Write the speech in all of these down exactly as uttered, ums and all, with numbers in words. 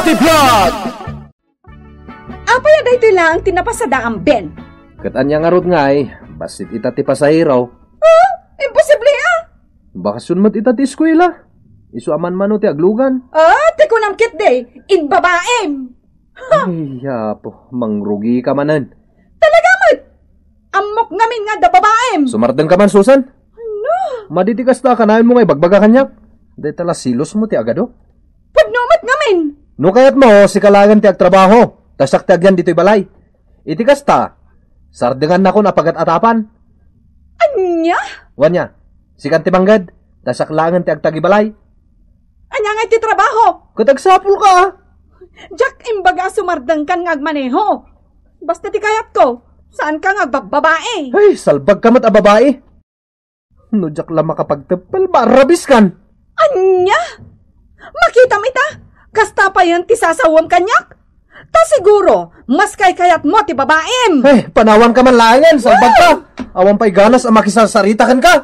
Tipyag! Apay a daytoy laeng ti napasadaam, Ben? Ket ania ngarud ngay, bassit ita ti pasahero. Ah, imposible, ah! Bakasyon met ita ti eskuela. Isu a manmano ti aglugan. Ah, ti kunam ketdi, inbabaim. Ay, apo, mangrugika manen. Talaga met! Ammok ngamin nga adda babaim! Sumardeng ka man, Susan. Ano? Madi ti kasta, kanayon mo nga ibagbaga kaniak. Dayta la selos mo ti agado. Pudno met ngamin! No kayat mo, sika laengen ti agtrabaho. Ta siak ti agyan ditoy balay. Iti kasta, sardengannakon a pagat-atapan. Ania? Wen nia, sikan ti mangged, ta siak laengen ti agtagibalay. Ania nga iti trabaho? Ket agsapulka, a. Diak imbaga a sumardengkan nga agmaneho. Basta ti kayatko, saanka nga agbabbabai. Ay, salbagka met a babai. No diak la makapagteppel, maarrabiskan. Ania? Makitam ita? Kasta payen ti sasawem kaniak? Ta siguro, mas kaykayatmo ti babaim. Ay, panawanka man laengen, salbagka. Awan pay ganas a makisarsarita kenka.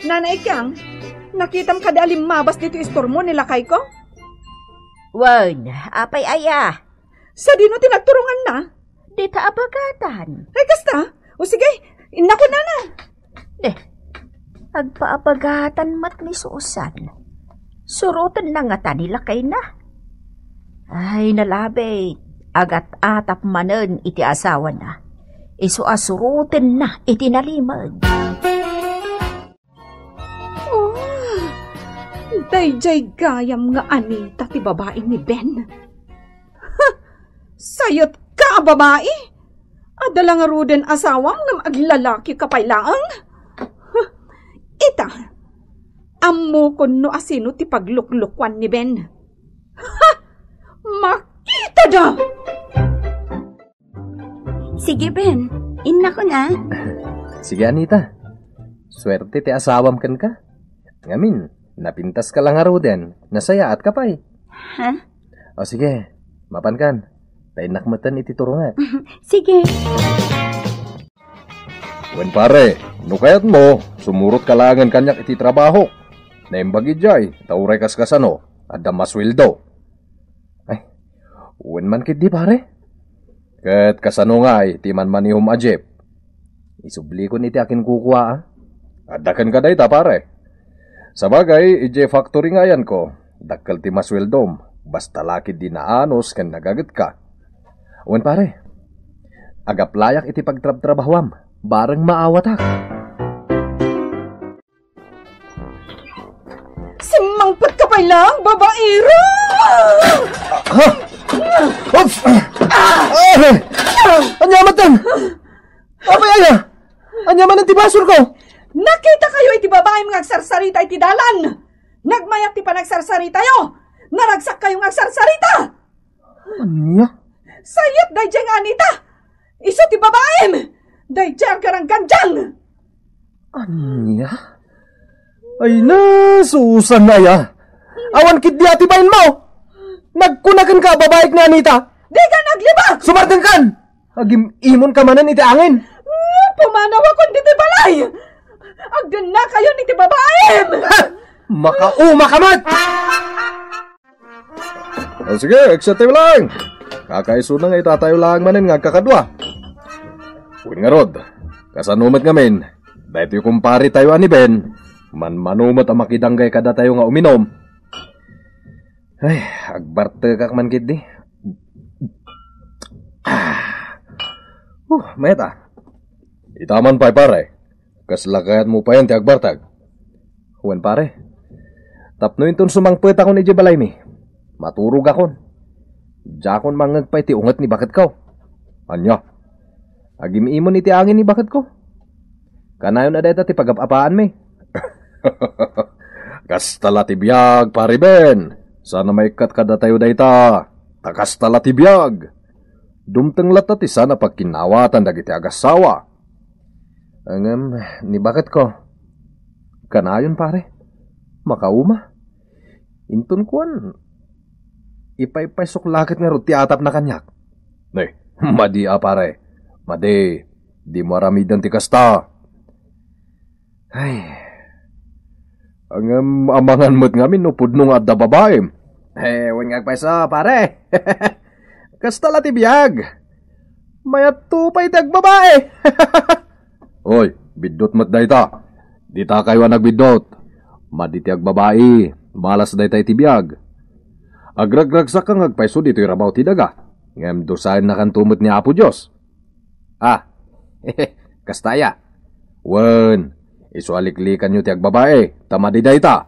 Nanay Kiang, nakitam kadi a limmabas ditoy istormo ni lakayko? Wen, apay aya? Sadino ti nagturonganna? Dita a bagatan. Ay, kasta? O sige, innakon, nana. Deh, agpaabagatan met ni Susan. Surotenna ngata ni lakayna. Ay, nalabit, agat-atap manen iti asawana. Isu a surotenna iti nalimed. Oh, daydiay gayam nga Anita ti babai ni Ben. Ha! Sayetka a babai? Adda la ngaruden asawam ngem aglalakika pay laeng? Huh! Ita, ammokon no asino ti pagluklukuan ni Ben. Ha! Makitada! Sige, Ben. Innakon, a. Sige, Anita. Suerte ti asawam kenka. Ngamin, napintaska la ngaruden. Nasayaatka pay. Ha? O sige, mapankan. Ta innak metten iti turongek. Sige. Wen, pare, no kayatmo, sumurotka laengen kaniak iti trabaho. Naimbag idiay, ta uray kaskasano, adda masueldo. Ay, wen man ketdi, pare. Ket kasano ngay ti manmanihom a jeep? Isublikon iti akinkukua, a. Adda kenka dayta, pare. Sabagay, idiay factory nga ayanko, dakkel ti masueldom, basta la ketdi naanus ken nagagetka. Wen, pare, agaplayak iti pagtrabtrabahoam, bareng maawatak. Simmangpetka pay laeng, babaero! Ha? Oops! Ah! Ania metten? Apay aya? Ania manen ti basurko? Nakitakayo iti babaim nga agsarsarita iti dalan. Nagmayat ti panagsarsaritayo. Naragsak kayo nga agsarsarita. Ania? Sayat daydiay nga Anita. Isu ti babaim. Daydiay aggaranggandiang. Ania? Ay na, Susan aya. Awan ketdi a ti bainmo. Nagkuna kenka a babaik ni Anita. Dika naglibak! Sumardengkan! Agim-imonka manen iti angin. Ah, pumanawakon ditoy balay. Agdennakayon iti babaim. Ha! Makaumaka met! O sige, eksatayo laeng. Kakaisuna nga itatayo laeng manen nga agkakadua. Wen ngarud, kasano met ngamin? Daytoy kumparetayo a ni Ben, manmano met a makidanggay kadatayo nga uminom. Ay, agbartekak man ketdi. Ah. Uh, mayat a. Ita man pay, pare. Kasla kayatmo payen ti agbartek? Wen, pare. Tapno inton sumangpetakon idiay balaymi, maturogakon. Diakon mangngeg pay ti unget ni baketko. Ania? Agim-imon iti angin ni baketko. Kanayon a dayta ti pagap-apaanmi. Kasta la ti biag, Pare Ben. Saan a maikkat kadatayo dayta. Ta kasta la ti biag. Dumteng latta ti saan a pagkinnawatan dagiti agassawa. Ngem, ni baketko, kanayon, pare. Makauma. Inton kuan, ipaypaysok la ket ngarud ti atapna kaniak. Nay, madi a, pare. Madi, dimo aramiden ti kasta. Ay. Ngem amangan met ngamin no pudno nga adda babaim. Eh, wen nga agpayso, pare. Kasta la ti biag. Mayatto pay ti agbabae. Oy, biddut met dayta. Dita kayo a nagbiddut. Madi ti agbabae, malas dayta iti biag. Agragragsakka nga agpayso ditoy rabaw ti daga. Ngem dusaennakanto met ni Apo Dios. Ah, kasta aya. Wen, isu a liklikanyo ti agbabae, ta madi dayta.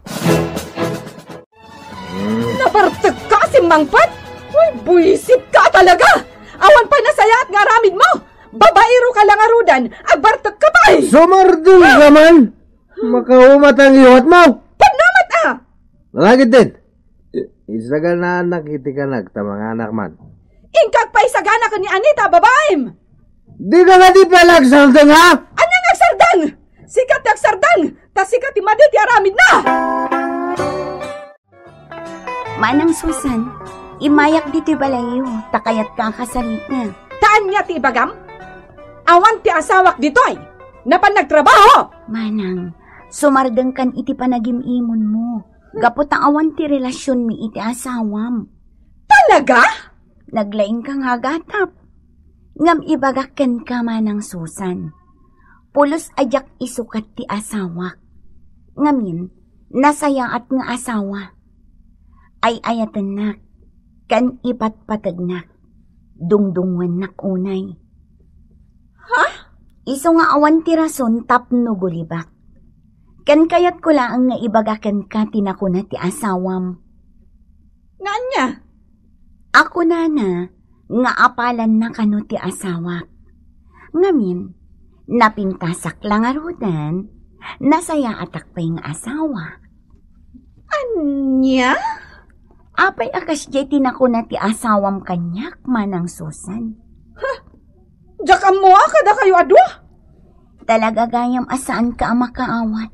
Nabartekka a simmangpet? Uy, buisitka talaga! Awan pay nasayaat nga aramidmo! Babaero ka la ngaruden, agbartekka pay! Sumardeng ka man! Makauma ta ang iwat mo! Pudno met a! Nalagid din! I-, isaganaanak iti kanak ta manganak man. Inka agpaisagana ken ni Anita a babaem! Di ka nga di pala agsardeng, ha? Ania nga agsardeng? Sika ti agsardeng, ta sika ti madi ti aramidna! Manang Susan, immayak ditoy balayyo, ta kayatka a kasalita. Ta ania ti ibagam? Awan ti asawak ditoy! Napan nagtrabaho! Manang, sumardengkan iti panagim-imonmo. Gapu ta awan ti relasionmi iti asawam. Talaga? Naglaingka nga agatap. Ngem ibagak kenka, Manang Susan. Pulos a diak isukat ti asawak. Ngamin, nasayaat nga asawa. Ay-ayatennak, ken ipatpategnak. Dungdungngoennak unay. Ha? Isu nga awan ti rason tapno gulibak. Ken kayatko laeng nga ibaga kenka ti nakuna ti asawam. Nga ania? A kunana nga apalanna kano ti asawak. Ngamin, napintasak la ngaruden, nasayaatak pay nga asawa. Ania? Apay a kasdiay ti nakuna ti asawam kaniak, Manang Susan? Diak ammo a kadakayo a dua. Talaga gayam a saanka a makaawat.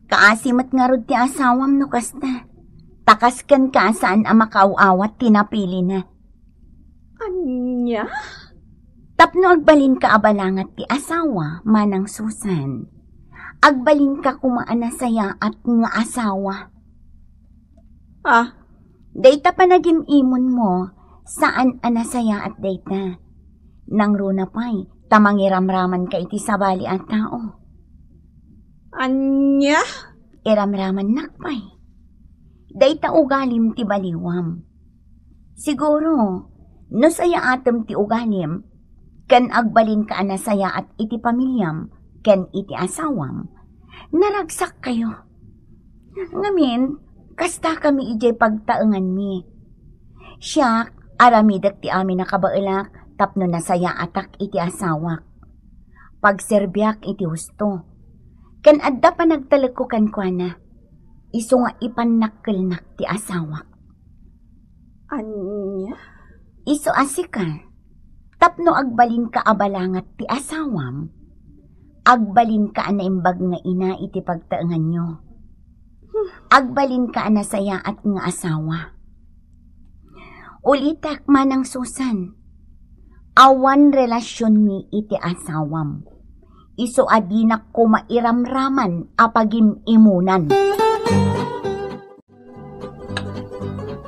Kaasi met ngarud ti asawam no kasta. Ta kas kenka a saan a makaaw-awat ti napilina. Ania? Tapno agbalinka a balangat ti asawa, Manang Susan. Agbalinka koma a nasayaat nga asawa. Ah, dayta panagim-imonmo, saan a nasayaat dayta. Nangruna pay, ta mangiramramanka iti sabali a tao. Ania? Iramramannak pay. Dayta ugalim ti baliwam. Siguro, no sayaatem ti ugalim, ken agbalinka a nasayaat iti pamiliam ken iti asawam, naragsakkayo. Ngamin, kastakami idiay pagtaenganmi. Siak, aramidek ti amin a kabaelak tapno nasayaatak iti asawak. Pagserbiak iti husto. Ken adda panagtalekko kenkuana. Isu nga ipannakkelnak ti asawak. Ania? Isu a sika, tapno agbalinka a balangat ti asawam, agbalinka a naimbag nga ina iti pagtaenganyo. Agbalinka a nasayaat nga asawa. Ulitek, Manang Susan, awan relasionmi iti asawam. Isu a dinak koma iramraman a pagim-imunan.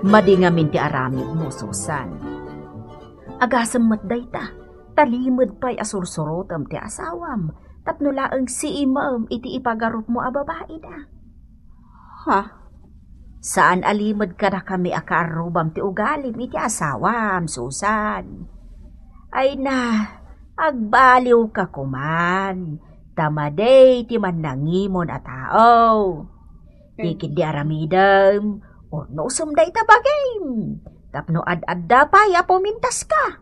Madi ngamin ti aramidmo, Susan. Agasem met dayta, ta limed pay a sursurotem ti asawam, tapno laeng siimem iti ipagarupmo a babaida. Ha? Saan a limed kadakami a kaarrubam ti ugalim iti asawam, Susan. Ay na, agbaliwka koman, ta madi ti mannangimon a tao. Ti ketdi aramidem, urnosem dayta bagim, tapno ad-adda pay a pumintaska.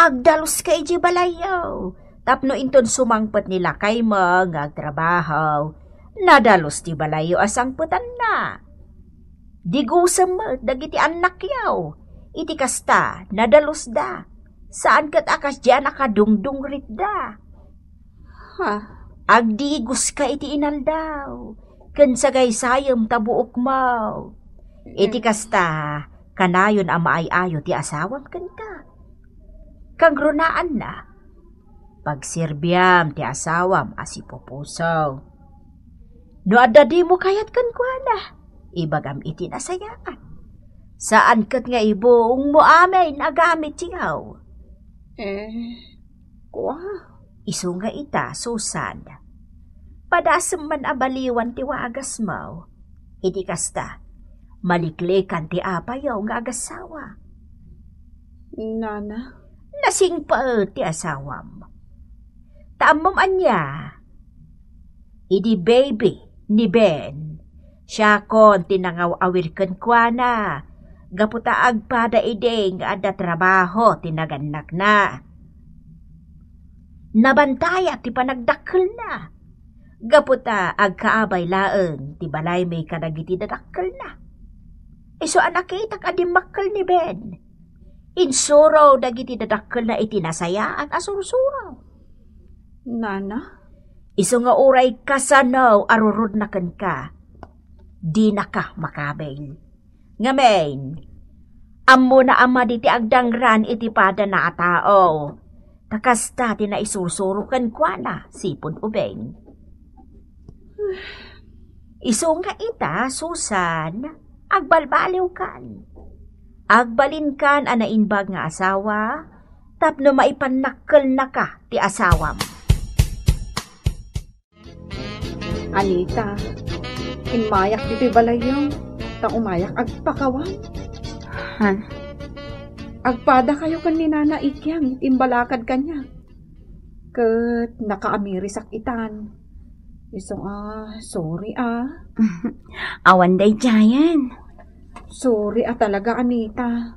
Agdaluska idiay balayyo, tapno inton sumangpet ni lakaymo nga agtrabaho, nadalus ti balayyo a sangpetanna. Digusem met dagiti annakyo, iti kasta, nadalusda. Saan ket a kasdiay a nakadungdungritda. Ha? Agdigoska iti inaldaw, ken sagaysayem ta buokmo. Iti kasta, kanayon a maay-ayo ti asawam kenka. Kangrunaanna, pagserbiam ti asawam a sipupuso. No adda dimo kayat kenkuana, Ibagam iti nasayaat. Saan ket nga ibungmo amin a gamit ti aw. Eh, kua? Isu nga ita, Susan. Padasem man a baliwan ti wagasmo. Iti kasta, maliklikan ti apayo nga agasawa. Nana? Nasingpet ti asawam. Ta ammom ania? Idi baby ni Ben, siakon ti nangaw-awir kenkuana, gapu ta agpada idi nga adda trabaho ti nagannakna. Nabantayat ti panagdakkelna, gapu ta agkaabay laeng ti balaymi kadagiti dadakkelna. Isu a nakitak a dimmakkel ni Ben. Insuro dagiti dadakkelna iti nasayaat a sursuro. Nana? Isu nga uray kasano a rurudna kenka, dinaka makabil. Ngamin, ammona a madi ti agdangran iti padana a tao, ta kasta ti naisursuro kenkuana, sipud ubing. Isu nga ita, Susan, agbalbaliwkan. Agbalinkan a naimbag nga asawa, tapno maipannakkelnaka ti asawam. Anita, immayak ditoy balayyo, ta umayak agpakawan. Ha? Agpadakayo ken ni Nana Ikyang iti imbalakad kaniak. Ket nakaamirisak itan. Isu a, sorry a. Awan daydiayen. Sorry a talaga, Anita.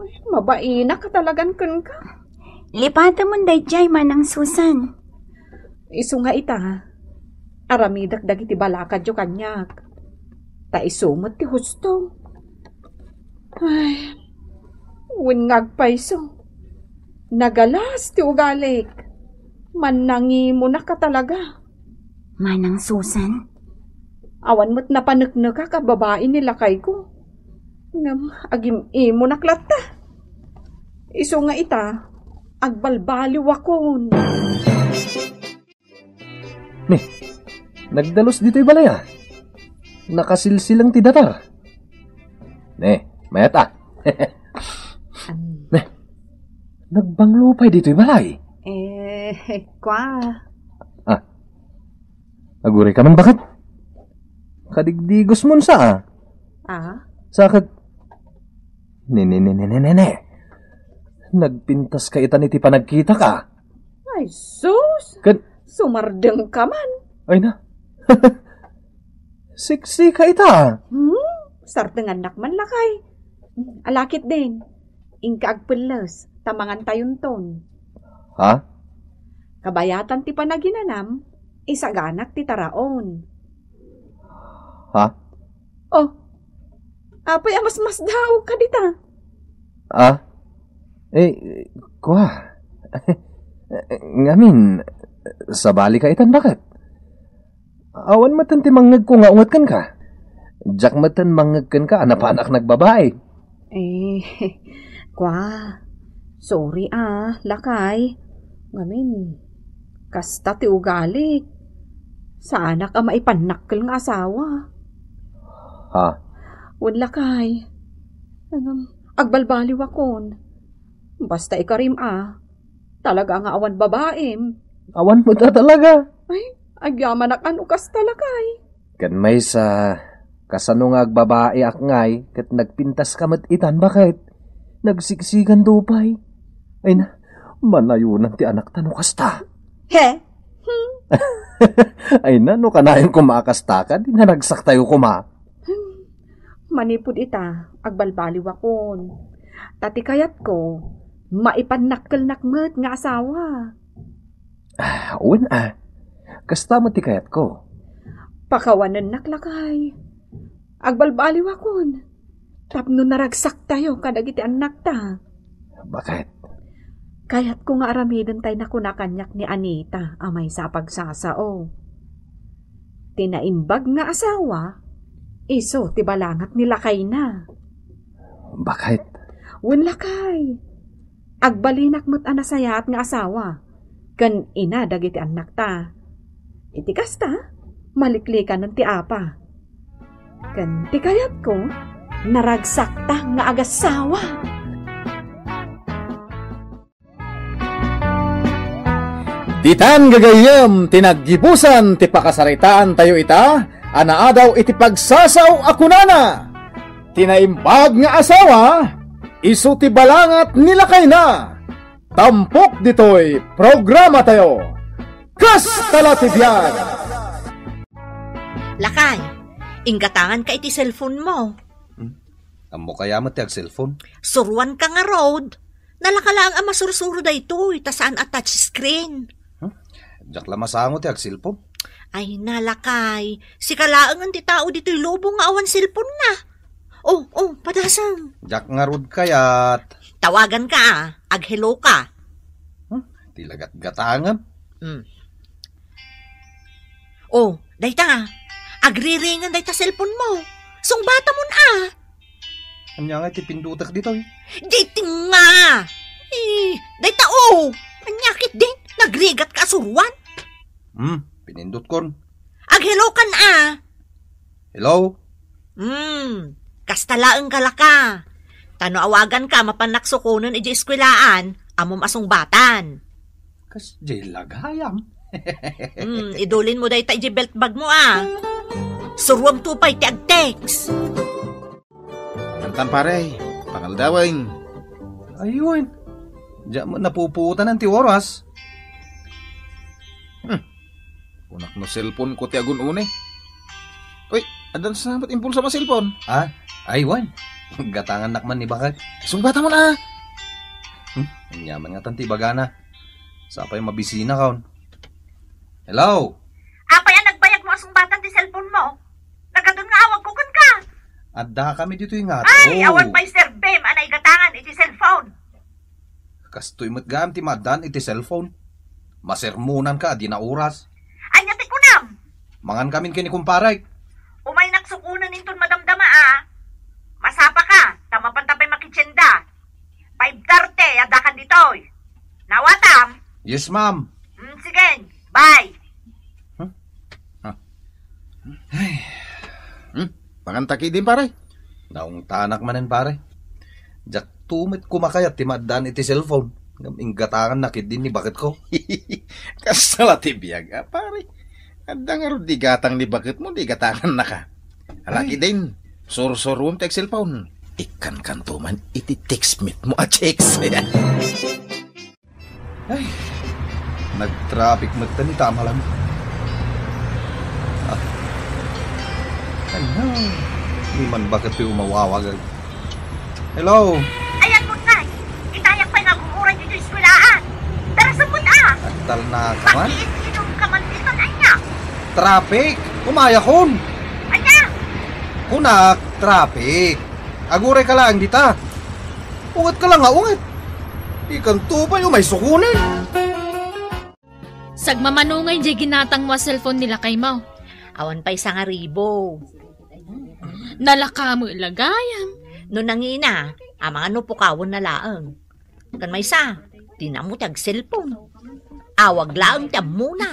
Ay, mabainak a talagan kenka. Lipatemon daydiay, Manang Susan. Isu nga ita, aramidek dagiti balakadyo kaniak. Ta isu met ti husto. Ay, wen nga agpayso. Nagalas ti ugalik. Mannangimonaka talaga. Manang Susan? Awan met napaneknekak a babai ni lakayko. Ngem agim-imonak latta. Isu nga ita, agbalbaliwakon. Ne, nagdalus ditoy balay a. Nakasilsilang ti datar. Ne, mayat a. An- Ne, nagbanglo pay ditoy balay. Eh, kwa. Ah, aguray ka man baket? Kadigdigos mon sa a. Ah? Sa ket, ne, ne, ne, ne, ne, ne, ne. Nagpintas ka itan iti panagkitak a. Ay, sus! Ken- Sumardeng ka man. Ay na. Siksi ka ita. Hmm? Sardengannak man lakay. Alakit din. Inka agpelles, ta mangantayonton. Ha? Kabayatan ti panaginanam, isaganak ti taraon. Ha? Oh, apay a masmasdaog ka dita? Ah? Eh, kua. Ngamin, sabali ka itan baket? Awan metten ti mangngegko nga unget kenka. Diak metten mangngeg kenka a napanak nagbabai. Eh, kua. Sorry a, lakay. Ngamin, kasta ti ugalik. Saanak a maipannakkel nga asawa. Ha? Wen lakay. Ngem, agbalbaliwakon. Basta ikarim a. Talaga nga awan babaim. Awan met a talaga. Ay, agyamanak a no kasta lakay. Ken maysa, kasano nga agbabaiak ngay ket nagpintas ka met itan baket? Nagsiksikanto pay. Ay na, manayonan ti anakta no kasta. He? Hmm. Ay na, no kanayon koma a kasta ka, dinaragsaktayo koma. Hmm. Manipud ita, agbalbaliwakon. Ta ti kayatko, maipannakkelnak met nga asawa. Ah, wen a. Kasta met ti kayatko. Pakawanennak lakay. Agbalbaliwakon. Tapno naragsaktayo kadagiti annakta. Baket? Kayatko nga aramiden tay nakuna kaniak ni Anita a maysa a pagsasao. Ti naimbag nga asawa, isu ti balangat ni lakayna. Baket? Wen lakay. Agbalinak met a nasayaat nga asawa, ken ina dagiti annakta. Iti kasta, maliklikanen ti apa. Ken ti kayatko, naragsakta nga agasawa. Ditan gagayyem ti naggibusan ti pakasaritaantayo ita a naadaw iti pagsasao a kunana, "Ti naimbag nga asawa, isu ti balangat ni lakayna." Tampok ditoy programatayo. Kasta la ti biag! Lakay, inggatangan ka iti cellphone mo. Hmm? Ammo kaya met ti ag-cellphone? Suruan ka ngarud. Nalaka laeng a masursuro daytoy, ta saan a touch screen. Hmm? Diak la masango ti ag-cellphone. Ay, nalakay. Sika laengen ti tao ditoy lubong nga awan cellphone na. Oh, oh, padasem. Diak ngarud kayat. Tawagan ka, ah. Ag-hello ka. Hmm? Ti lagatgatangem. Hmm. Oh, dayta. Agriringen dayta cellphone mo. Sungbatamon, ah. Ania nga ti pindutek ditoy? Dayta nga. Eh, dayta, oh. Ania ketdin? Nagrigat ka a suruan? Hmm, pinindutkon. Ag-hello kan, ah. Hello? Hmm, kasta laeng ka laka. Ta no awagan ka, mapannak sukonen iti eskwelaan, ammom a sungbatan. Kasdiay la gayam. Hmm, idulin mo dayta iti belt bag mo, ah. Suruam to pay ti ag-text. Mangan, pare, pangaldawen. Aywan. Diak met napupuotanan ti oras. Hmm. Kunak no cellphone ko ti agun-uni. Uy, addan sa met impulsam a cellphone. Ah, aywan. Gatangannak man ni baket. Sungbatamon, ah. Hmm, aniaman ngatan ti ibagana. Sapay mabisinakon. Hello? Apay a nagbayag mo a sungbatan ti cellphone mo? Nagadun nga awagko kenka. Adda kami ditoy nga. Ay, awan pay serbem a naigatangan iti cellphone. Kastoy met gayam ti maaddaan iti cellphone. Masermonanka a di naoras. Ania ti kunam? Mangan kamin ken ni kumparek. Umaynak sukonen inton madamdama, ah. Masapa ka, ta mapanta pay makitienda. Five thirty, addakan ditoy. Nawatam? Yes, ma'am. Mm, sige. Bye. Huh? Ah. Ay. Hmm? Pangantaki din, pare? Naungtanak manen, pare. Diak to met kumakayat ti maaddaan iti cellphone. Ngem inggatangannak ketdin ni baketko. Kasta la ti biag, ah, pare. Adda ngarud di gatang ni baketmo, di gatangannaka. Alaki din, sursuruem ti cellphone. Ikkankanto man iti text mo a chicks. Ay, nagtraffic met ta ni tamalan. Ah. Ano? Di man baketto umawawag. Hello? Ayan mo, Nay. Itayak pay nga aguray ditoy eskwelaan. Tara, sumot, ah. Agtalna ka man? Mag-iit-inom ka man dito, anya? Traffic. Umayakon. Anya? Kunak, traffic. Aguray ka laeng dita. Unget ka lang nga unget. Ikanto pay umay sukonen. Sagmamano ngay diay ginatang mo a cellphone ni lakay mo. Awan pay sangaribo. Nalaka mo ilagayam. No nangina, amangan no pukawen na laeng. Kan maysa, di na mo ti ag-cellphone. Awag laeng ti ammona.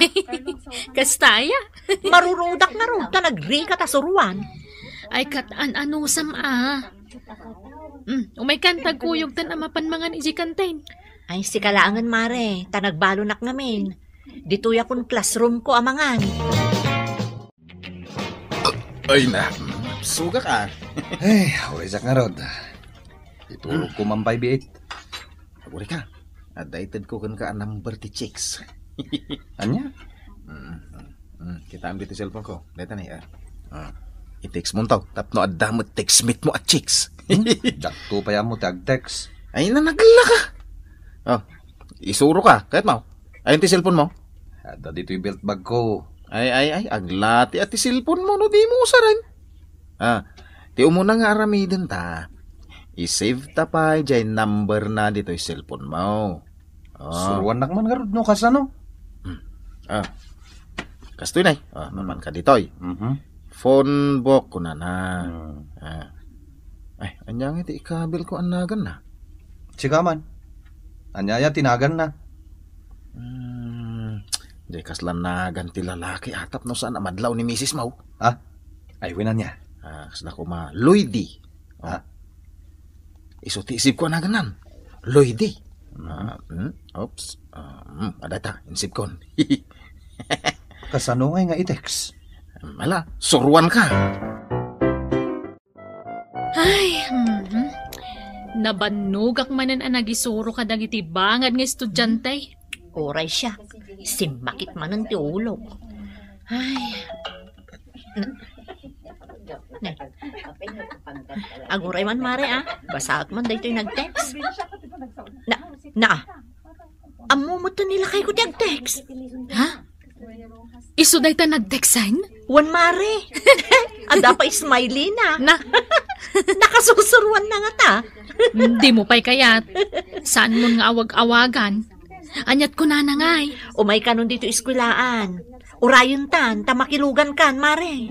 Kasta aya. Marurudak ngarud ta nagrigat a suruan. Ay, kat-an-anusam a. Mm, umay kan, tagkuyog tan a mapan mangan iji kantin. Ay, sika laengen, mare, ta nagbalonak ngamin. Ditoy akon classroom ko a mangan. Ay na, sugak a. Ay, awisak ngarud. Iturog ko man pay biit. Aguri ka. Adda itedko kenka a number ti chicks. Ania? Mm, mm, mm. Kitaem ditoy cellphone ko. Dayta ni, ah. Ah. I-text mo to. Tapno adda met textmate mo a chicks. Hmm? Diak to pay ammo ti ag-text. Ay, nanagella ka. Oh, isuro ka. Kayat mo? Ayan ti cellphone mo? Adda ditoy belt bag ko. Ay, ay, ay. Aglati a ti cellphone mo no di mo usaren. Ah, ti umuna nga aramiden ta, i-save ta pay jay number na ditoy cellphone mo. Ah. Suruannak man ngarud no kasano? Hmm. Ah. Kastoy, nay. Ah, hmm, napan ka ditoy. Mhm. Phone book, kunana. Hmm. Ah. Ay, anya nga ti ikabil ko a naganna? Sika man. Ania aya ti naganna? Hmm, di kasla nagan ti lalaki a tapno saan a madlaw ni misis mo. Ha? Ay, wen ania? Ah, kasla koma, Loydi. Oh. Ah. Isu ti isip ko a nagannan. Loydi. Mm. Ah, hmm, oops. Ah, hmm, adda ta, insip kon. Kasano ngay nga i-text? Ala, suruan ka. Ay, mhm. Nabannogak manen a nagisuro kadagiti bangad nga estudiante. Uray siak, simmakit manen ti ulok. Ay. Ne. Aguray man, Mare, ah. Basaak man daytoy nag-text. Na, na. Ammo met ni lakayko ti ag-text. Ha? Isu dayta nag-text-en? Wen, Mare. Adda pay smiley na. Na. Nakasusuruan na ngata. Dimo pay kayat. Saanmon nga awag-awagan. Aniat kunana ngay? Umay kanon ditoy eskuelaan. Urayentan, ta makilugankan, Mare.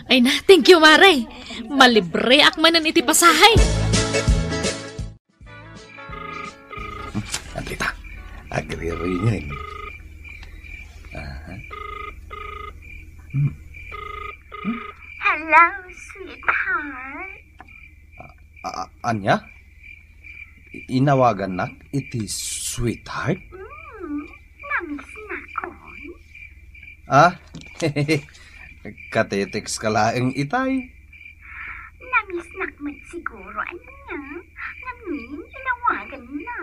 Ay na, thank you, Mare. Malibreak manen iti pasahe. Adda ta. Agriringin. Aha. Hmm. Hello, sweetheart. A-, a-, ania? I-, inawagannak iti sweetheart? Hmm, namiss na kon. Ah? Katetext ka laeng itay. Namiss nak met siguro, ania? Ngamin, inawagan na.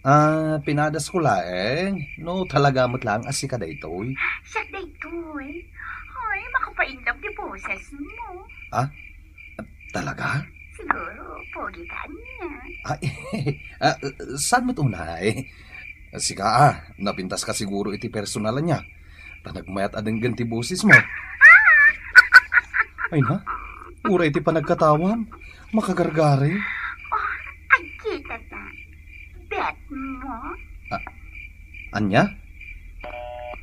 Ah, pinadas ko laeng. No, talaga met laeng a sika daytoy. Siak daytoy. Ay, makapaindam ti boses mo. Ah? Talaga? Siguro, pogi ka, ania? Ay, ah, saan met unay? Sika, ah, napintas ka siguro iti personal, ania? Ta nagmayat a denggen ti boses mo. Ay na, uray ti panagkatawam, makagargari. Oh, agkita ta. Bet mo? Ah, ania?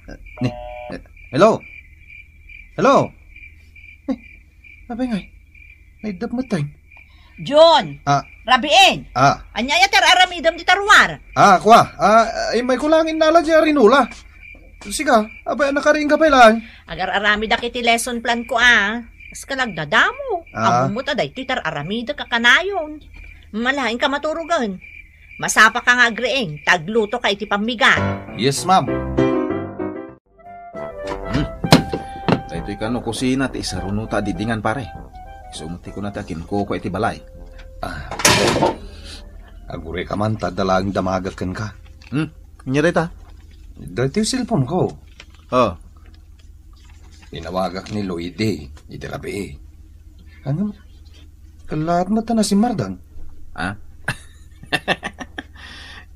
Eh, ni, eh, hello? Hello? Eh, apay ngay? Naiddep met tayo. John! Ah. Rabiin! Ah. Ania aya ti ar-aramidem dita ruar? Ah, kua. Ah, immay ko laeng innala diay rinola. Sika, apay a nakariingka pay laeng? Agar-aramidak iti lesson plan ko, ah. Kas ka nagdadamo. Ah. Ammom met a daytoy ti ar-aramidek a kanayon. Malaing ka maturogen. Masapa ka nga agriing, ta agluto ka iti pammigat. Yes, ma'am. Hmm. Daytoy kano kusina ti isarunota a didingan, pare. Isu met ti kunata, kinkukua iti balay. Ah. Aguray ka man, ta adda laeng damagak kenka. Hmm. Ania dayta? Daytoy cellphone ko. Oh. Inawagak ni Loide iti rabii. Ngem, kellaat met a nasimmardeng. Ah?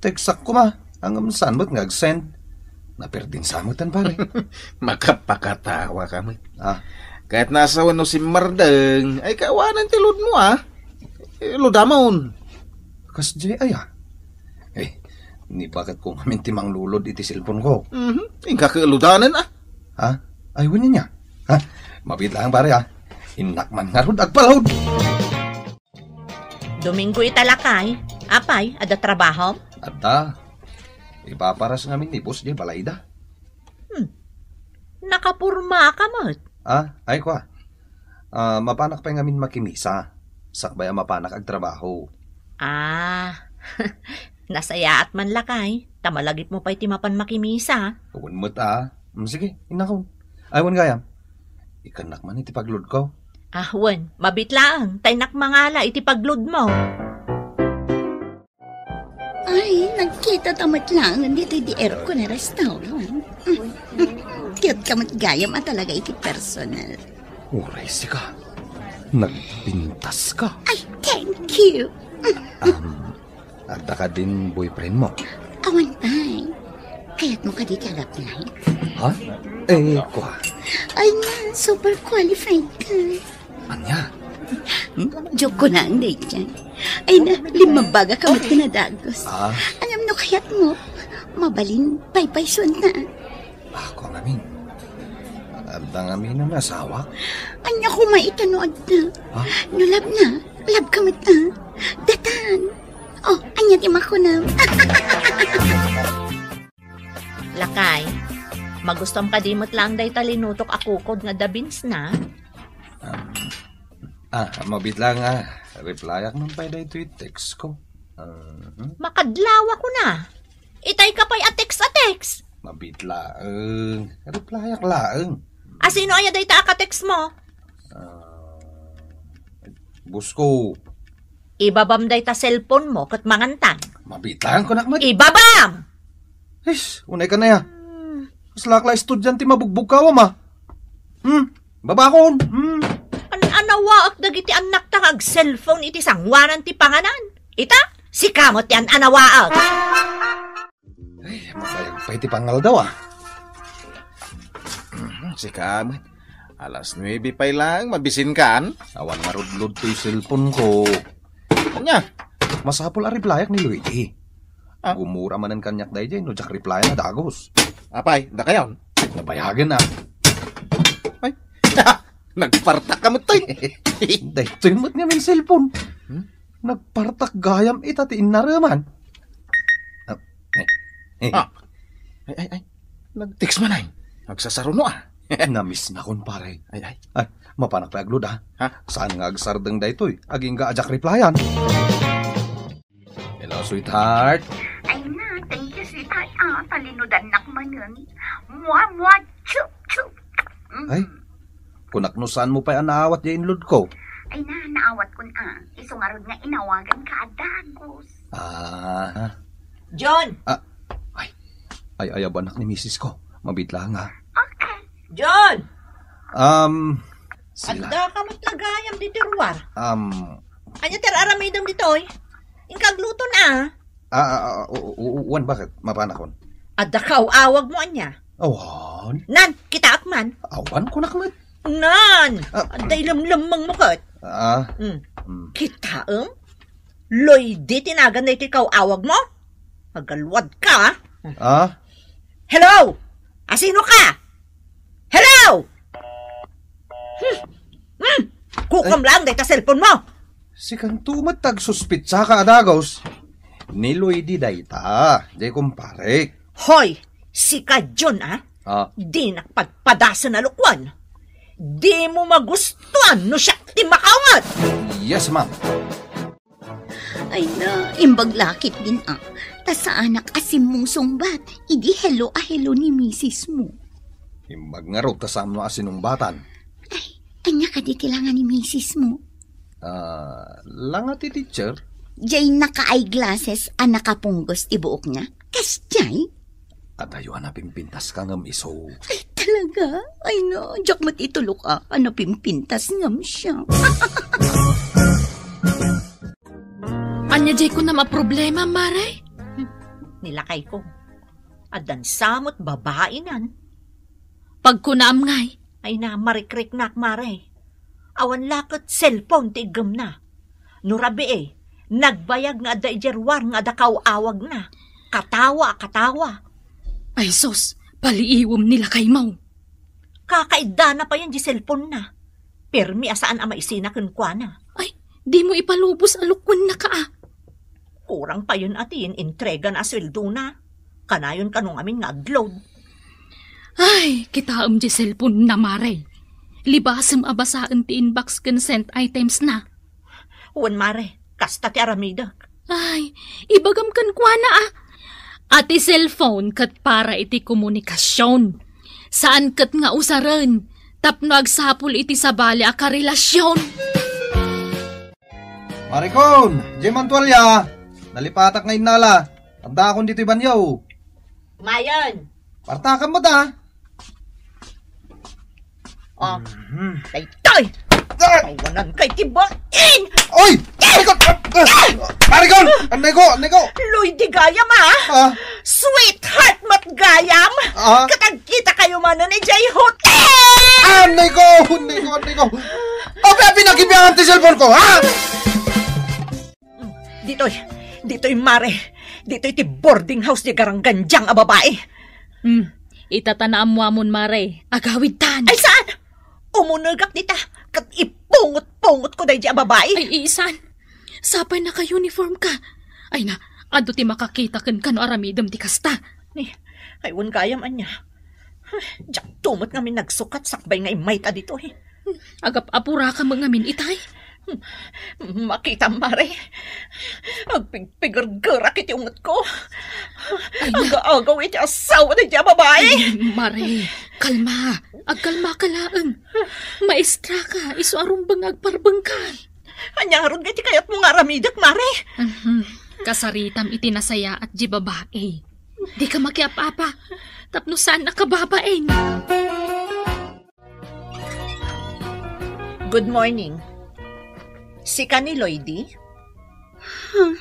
Textak koma. Ngem saan met nga ag-send. Naperding sa met, pare. Makapakatawa ka met. Ah. Ket no asawen no simmardeng, ay, kawanen ti load mo, ah. Eh, loadamon. Kasdiay aya? Eh, ni bakit ko ngamin ti manglo-load iti cellphone ko? Mhm. Inka ket loadanen, ah. Ha? Ay, wen ania? Ha? Mabiit laeng, pare, ah. Innak man ngarud agpa-load. Domingo ita, lakay. Apay, adda trabahom? Adda. Ipaparas ngamin ni boss diay balayda. Hmm. Nakaporma ka met. Ah, ay, kua. Ah, mapanak pay ngamin makimisa. Sakbay a mapanak agtrabaho. Ah, nasayaat man, lakay. Ta malagipmo pay ti mapan makimisa. Wen met, ah. Mm, sige, innakon. Ay, wen gayam. Ikennak man iti pag-load ko. Ah, wen, mabiit laeng, ta innak mangala iti pag-load mo. Ay, nagkita ta met laeng ditoy di aircon a restaurant. Cute ka met gayam a talaga iti personal. Uray sika. Nagpintas ka. Ay, thank you. Um, adda kadin boyfriend mo? Awan pay. Kayatmo kadi ti ag-apply? Ha? Eh, kua. Ay na, super qualified ka. Ania? Hmm? Joke ko lang, daydiay. Ay na, limmabagak ka met ken a dagus. Ah. Ngem no kayatmo, mabalin, paypaysuanta. Ah, kua ngamin. Adda ngamin a asawa? Ania koma ita no adda? Ha? No love na, love ka met, ah. Datan. Oh, ania ti makunam? Lakay, magustuam kadi met laeng dayta linutok a kukod nga adda beans na? Um, Ah, mabit lang, ah. Replyak man pay daytoy text ko. Mhm. Makadlaw ako na. Itay ka pay a text a text. Mabit laeng. Replyak laeng. Asino aya dayta a ka-text mo? Ah, boss ko. Ibabam dayta cellphone mo ket mangantang. Mabit laeng kunak met. Ibabam! Is, unay ka na ya. Hmm. Kasla ka la estudyante mabugbog ka, ma. Hmm, babakon. Hmm. An-anawaak dagiti annakta nga ag-cellphone iti sangoanan ti panganan. Ita, sika met ti an-anawaak. Ay, mabayag pay ti pangaldaw, ah. Mhm, sika met. Alas nuebe pay lang, mabisinkan. Awan marudlod toy cellphone ko. Ania? Masapul a replyak ni Luigi. Ah? Gumura manen kaniak daydiay no diak replyan a dagus. Apay, dakayon? Nabayagen, ah. Ay, nagpartak ka met, toy. Daytoy met ngamin cellphone. Hmm? Nagpartak gayam ita ti innareman. Ah, eh, eh. Ah. Ay, ay, ay. Nag-text man ay. Nagsasaruno, ah. Namiss na kon, pare. Ay, ay. Ay, mapanak pay agluod, ah. Ha? Saan nga agsardeng daytoy? Agingga a diak replyan. Hello, sweetheart. Ay na, thank you, sweetheart. Ah, talinudannak manen. Mua, mua, chup, chup. Mm. Ay, kunak no saan mo pay a naawat ya inlod ko. Ay na, naawat kon, ah. Isu ngarud nga inawagan ka a dagus. Ah. John! Ah, ay, ay, ayabanak ni misis ko. Mabit lang, ah. Okay. John! Um, sila. Adda ka met gayam ditoy ruar. Um, Ania ti ar-aramidem ditoy? Inka agluto na. Ah, ah, ah, u-, u-, u-, wan, bakit? Mapanakon. Adda kaaw-awag mo ania? Awan. Nan, kitaak man. Awan, kunak met. Nan, Ah. adda ilemlemmeng mo ket. Ah. Hmm. Hmm. Kitaem? Loy, di tinagan na iti kaaw-awag mo? Agaluad ka, ah. Ah? Hello? Asino ka? Hello? Hmm. Hmm. Kukam Ay. lang dayta cellphone mo. Sikanto met ti agsuspitsa ka a dagus. Ni Loy di dayta, di kumparek. Hoy, sika John, ah. Ah. Dinak padpadasen a lokoan. Di mo magustuan no siak ti makaunget. Yes, ma'am. Ay na, imbag lakit din, ah. Ta saanak a simmusungbat idi hello a hello ni misis mo. Imbag ngarud ta saanmo a sinungbatan. Ay, ania kadi ti langa ni misis mo? Ah, langa ti teacher? Jay naka-eyeglasses a nakapunggos ti buokna? Kasjay? Adayo a napimpintas ka ngem isu. Ay, talaga? Ay, no, diak met itulok a, a napimpintas ngem siya. Ania jay kunam a problema, Mare? Hmm, nilakay ko. Addan sa met babai nan. Pagkunaam ngay? Ay na, marikriknak, Mare. Awan la ket cellphone ti iggemna. No rabii, nagbayag nga adda idiay ruar nga adda kaaw-awagna. Katawa a katawa. Ay sus, paliiwem ni lakaymo. Kakaiddana payen di cellphone na. Permi a saan a maisina kenkuana. Ay, dimo ipalubos a lokoennaka, ah. Kurang payen a ti in-entrega na a sueldona. Kanayon kano ngamin nga agload. Ay, kitaem di cellphone na, Mare. Libasem a basaen ti inbox ken sent items na. Wen, Mare, kasta ti aramidek. Ay, ibagam kenkuana, ah. A ti cellphone ket para iti komunikasion. Saan ket nga usaren tapno agsapul iti sabali a karelasyon. Marikon, diay man tualya. Nalipatak nga innala. Addaakon ditoy banyo. Mayen. Partakam met, ah. Oh, Mhm. Daytoy! Ah! Awanan kay ti bain! Oy! Marikon! Ah! Marikon! Annay ko! Annay ko! Loy di gayam, ah! Ah? Sweetheart met gayam! Ah? Ket agkita kayo manen idiay hotel! Annay ko! Annay ko! Annay ko! Api-api nagibiangan ti cellphone ko, ha? Ditoy, ditoy, Mare. Ditoy ti boarding house di garanggandiang a babai. Hmm, ita ta naammuamon, Mare. Agawidtan. Ay, saan? Umunegak dita, ket ipungot-pungot ko daydi a babai. Ay, isan. Sapay naka-uniform ka. Ay na, adu ti makakita ken kano aramidem ti kasta. Ni, ay, wen gayam ania. Ay, diak tumot ngamin nagsukat sakbay nga immayta ditoy. Agap-apura ka met ngamin itay? Makitam, Mare. Agpigpigergerak iti ungetko. Ay, na- Aga-agaw iti asawa daydiay a babai. Ay, Mare, kalma. Agkalmaka laeng. Maestraka, isu a rumbeng nga agparbengka. Ania ngarud nga iti kayatmo nga aramidek, Mare? Mhm. Kasaritam iti nasayaat diay babai. Dika makiap-apa. Tapno saan a kababain. Good morning. Sika ni Lloydie? Huh?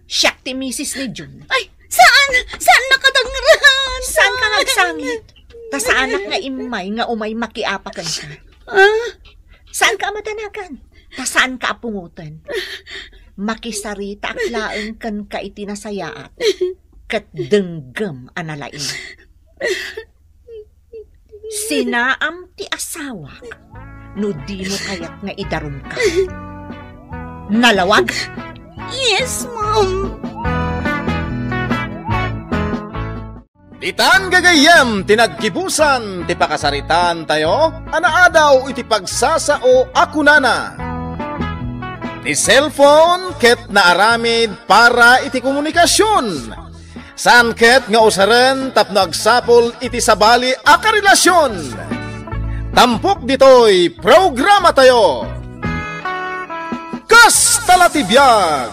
Siak ti misis ni June. Ay, saan? Saan nakadangran? Saan ka nga agsangit? Ta saanak nga immay nga umay makiapa kenka. Ah? Saan ka a madanagan? Ta saan ka a pungoten? Makisaritaak laeng kenka iti nasayaat. Ket denggem a nalaing. Sinaam ti asawak no dimo kayat nga idarumka. Nalawag? Yes, ma'am. Ditan gagayyem ti naggibusan ti pakasaritaantayo a naadaw iti pagsasao a kunana, ti cellphone ket naaramid para iti komunikasion. Saan ket nga usaren tapno agsapul iti sabali a karelasyon. Tampok ditoy programatayo. Kasta la ti biag!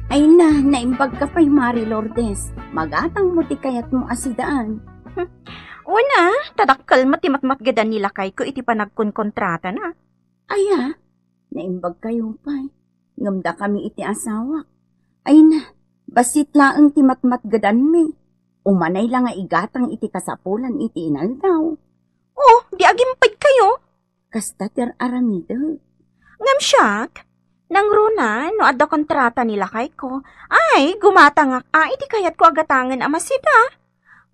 Ay na, naimbag ka pay, Mari Lourdes. Magatangmo ti kayatmo a sidaan. Una, ta dakkel met ti matmatgedan ni lakayko iti panagkonkontratana. Aya, naimbag kayo pay. Ngem dakami iti asawak. Ay na, bassit laeng ti matmatgedanmi. Umanay la nga igatang iti kasapulan iti inaldaw. Oh, di agimped kayo? Kasta ti ar-aramidek. Ngem siak, nangruna no adda kontrata ni lakayko, ay, gumatangak a iti kayatko a gatangen a masida.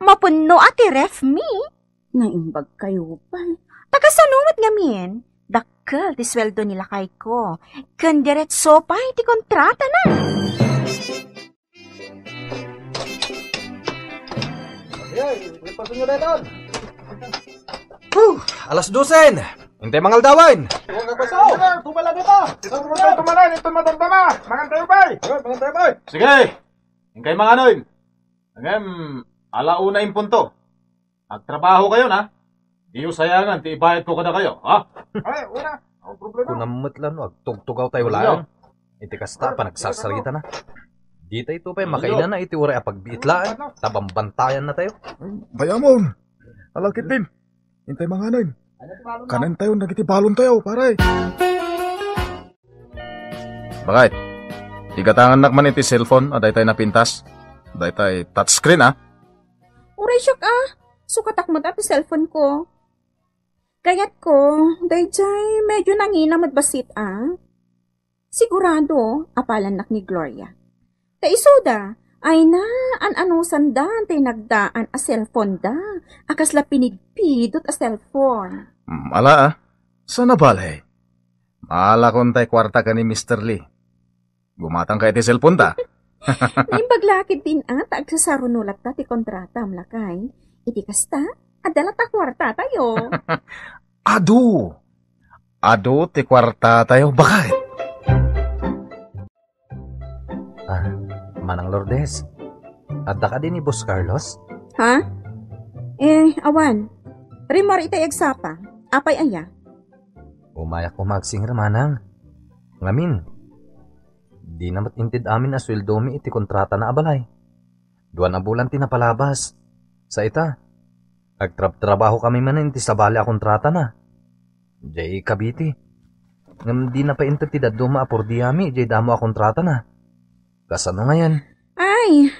Mapunno a ti ref mi. Naimbag kayo pay. Ta kasano met ngamin, dakkel ti sueldo ni lakayko, ken diretso pay ti kontratana. Ay, nagpasunyo dayton. Huh, alas dosen. Intay mangaldawen. Huwag ka basaw. Tumala dito. Ito, tumala, tumala, ito, madamdama. Mangan tayo, bay. Ay, mangan tayo, bay. Sige. Inkay manganon. Ngem, ala una in punto. Agtrabaho kayo na. Diyo sayangan ti ibayad ko kadakayo, ha? Ay, wala. Ang problema. Kunam met la no agtugtugaw tayo laeng. Iti kasta, panagsasarita na. Di tayo pay makainana iti uray a pagbiit laeng. Ta bambantayan na tayo. Ay, bayamon. Alakit din. Intay manganon. Kanen tayo, nagiti balon tayo, pare. Bakit? Igatangannak man iti cellphone a daytay napintas. Daytay touchscreen, ah. Uray siak, ah. Sukatak met ti cellphone ko. Kayat ko, dayjay medyo nangina met bassit, ah. Sigurado, apalannak ni Gloria. Ta isuda, ay na, an-anusanda, tay nagdaan a cellphone da, a kasla pinigpidot a cellphone. Mm, ala, ah. Sana bale? Maalakon tay kuarta ken ni Mister Lee. Gumatang ka iti cellphone ta. Naimbag la ketdin a ta agsasaruno latta ti kontratam, lakay. Iti kasta, adda latta kuarta tayo. Adu! Adu ti kuarta tayo, bakit? Ah, Manang Lourdes, adda kadi ni Boss Carlos? Ha? Eh, awan. Rimmuar itay agsapa. Apay aya? Umayak koma agsinger, Manang. Ngamin, dina met inted amin a sueldomi iti kontratana a balay. Duan a bulan ti napalabas. Sa ita, agtrabtrabahokami manen iti sabali a kontratana. Jay Cavite. Ngem dina pay inted ti dadduma a purdiami jay damo a kontratana. Kasano ngayen? Ay,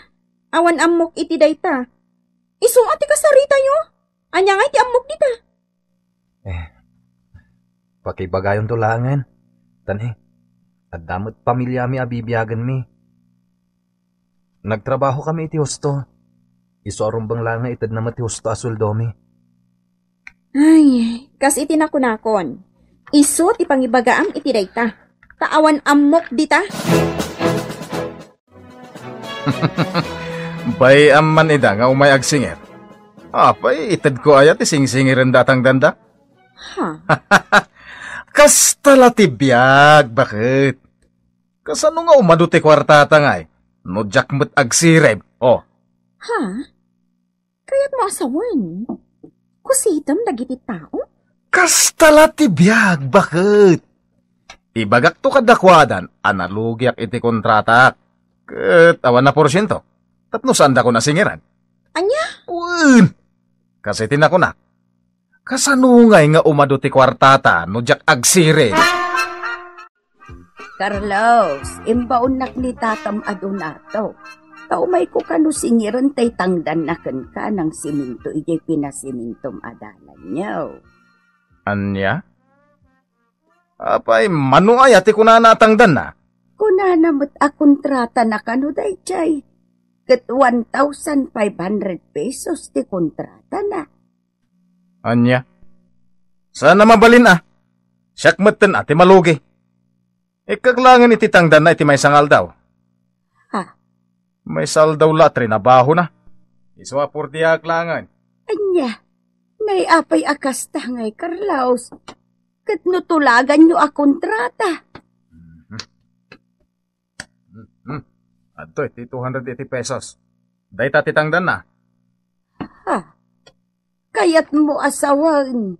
awan ammok iti dayta. Isu a ti kasaritayo? Ania ngay ti ammok dita? Eh, pakibagayonto laengen. Tan, eh, adda met pamiliami a bibiagenmi. Nagtrabahokami iti husto. Isu a rumbeng laeng nga itedna met ti husto a sueldomi. Ay, kas iti nakunakon, isu ti pangibagaam iti dayta. Ta awan ammok dita. Bay-am man ida nga umay agsinger. Apay, itedko aya ti singsingirenda a tangdanda? Ha? Kasta la ti biag, baket. Kasano nga umadu ti kuartata ngay? No diak met agsirib, oh. Ha? Kayatmo a sawen? Kusitem dagiti tao? Kasta la ti biag, baket. Ibagakto kadakuada a nalugiak iti kontratak. Ket awan a porsiento. Tapno saandakon a singiran. Ania? Wen! Kas iti nakunak, kasano ngay nga umadu ti kuartata no diak agsirib? Carlos, imbaonnak ni tatam a Donato. Ta umayko kano singiren tay tangdanna kenka nang siminto idiay pinasimintom a dalanyo. Ania? Apay, mano aya ti kunana a tangdanna? Kunana met a kontratana kano daydiay. Ket one thousand five hundred pesos ti kontratana. Ania? Saan a mabalin a. Siak metten a ti malugi. Ikkak laengen iti tangdanna iti maysa nga aldaw. Ha? Maysa aldaw la a trinabahona. Isu a pordiaak laengen. Ania? Nay apay a kasta ngay, Carlos? Ket no tulaganyo a kontrata? Mhm. Hmm, hmm. Adtoy ti two hundred eighty pesos. Dayta ti tangdanna. Ha? Kayatmo a sawen,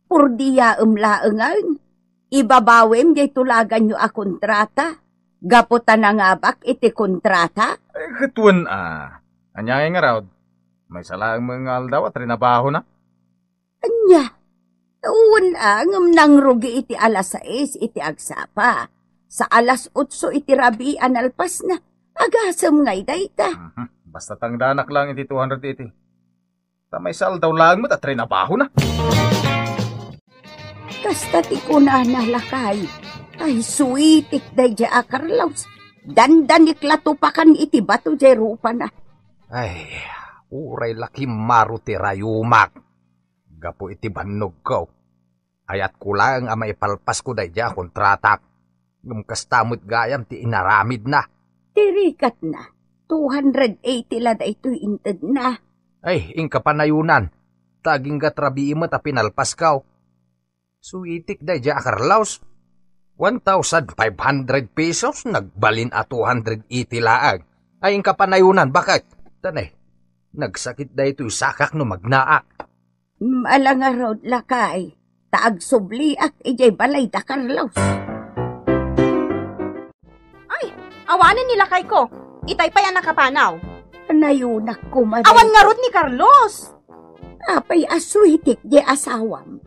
pordiaem laengen? Ibabawem diay tulaganyo a kontrata? Gapu ta nangabak iti kontrata? Eh, ket wen a. Ania ngay ngarud? Maysa laeng met nga aldaw a trinabahona. Ania? Wen a, ngem nangrugi iti alas sais iti agsapa. Sa alas otso iti rabii a nalpasna. Agasem ngay dayta. Mhm. Basta tangdanak laeng iti two hundred eighty. Ta maysa aldaw laeng met a trinabahona. Kasta ti kunana, lakay. Ay, suitik daydiay a Carlos. Dandanik la tupakan iti bato diay rupana. Ay, uray la kimmaro ti rayumak. Gapu iti bannogko, ayatko laeng a maipalpasko daydiay a kontratak. Ngem kasta met gayam ti inaramidna. Ti rikatna, two hundred eighty la daytoy intedna. Ay, inka panayonan. Ta agingga rabii met a pinalpasko. Suitik daydiay a Carlos. One thousand five hundred pesos, nagbalin a two hundred eighty laeng. Ay, inka panayonan, baket? Tanay, nagsakit daytoy sakak no magnaak. Ala ngarud, lakay, ta agsubliak idiay balay da Carlos. Ay, awanen ni lakayko. Itay pay a nakapanaw. Nayonak koma. Awan ngarud ni Carlos. Apay a suitik diay asawam.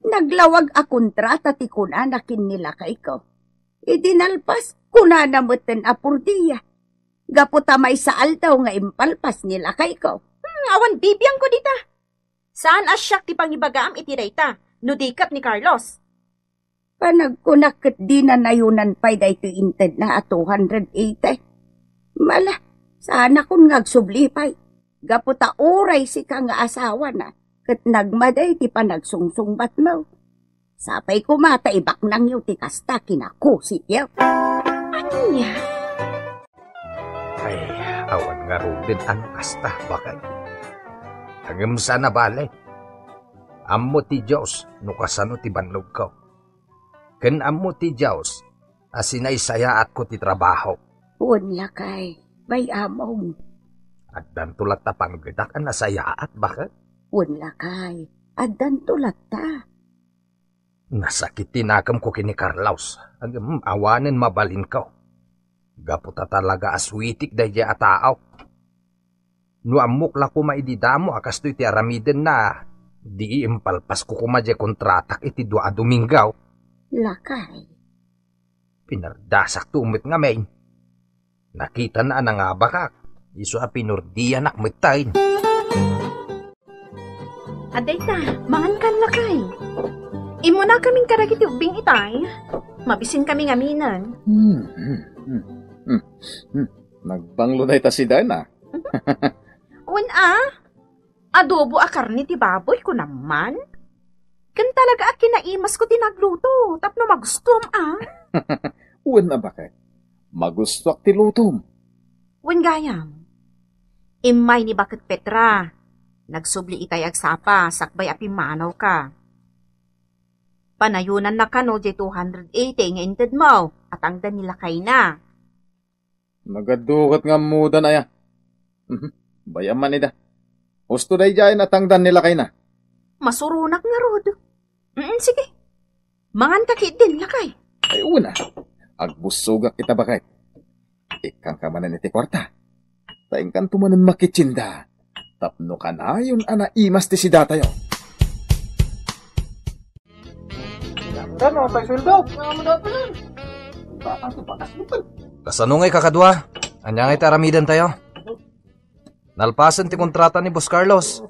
Naglawag a kontrata ti kunana ken ni lakayko. Idi nalpas, kunana metten a pordia. Gapu ta maysa aldaw nga impalpas ni lakayko. Hmm, awan bibiangko dita. Saan a siak ti pangibagaam iti dayta, no di ket ni Carlos? Panagkunak ket dina nayonan pay daytoy intedna a two hundred eighty. Mala, saanakon nga agsubli pay. Gapu ta uray sika nga asawana, ket nagmadi ti panagsungsungbatmo. Sapay koma ta ibaknangyo ti kasta ken a kusityo. Ania? Ay, awan ngaruden a no kasta, baket. Ngem saan a bale. Ammo ti Dios no kasano ti bannogko. Ken ammo ti Dios a sinaysayaatko ti trabaho. Wen, lakay, bay-amon. Addanto latta panggedak a nasayaat, baket? Wen, lakay, addanto latta. Nasakit ti nakemko ken ni Carlos, ngem awanen mabalinko. Gapu ta talaga a suitik daydiay a tao. No ammok la koma idi damo a kastoy ti aramidenna, di impalpasko koma diay kontratak iti dua a Domingo. Lakay. Pinardasakto met ngamin. Nakitana a nangabakak, isu a pinurdianak metten. Adda ita, mangan kan, lakay. Immunakamin kadagiti ubbing itay. Mabisin kami ngaminen. Hmm, hmm, hmm, hmm, hmm. Nagbanglo dayta si Dana. Wen a, adobo a karne ti baboy, kunam man. Ken talaga a kinaimasko ti nagluto, tapno magustuam a. Wen a, baket? Magustuak ti lutom. Wen gayam. Immay ni baket Petra. Nagsubli itay agsapa, sakbay a pimmanawka. Panayonanna kano diay two hundred eighty nga intedmo a tangdan ni lakayna. Nagaduket nga ammodan aya. Mhm. Bay-am man ida. Husto daydiay a tangdan ni lakayna. Masuronak ngarud. Mm, sige. Manganka ketdin, lakay. Ay, una. Agbussogak ita, baket. Ikkanka manen iti kuarta. Ta inkanto manen makitsinda. Tapno kanayon a naimas ti sidatayo. Ano, pay sueldo? Kasano ngay, kakadua? Ania ngay ti aramidentayo? Nalpasen ti kontrata ni Boss Carlos.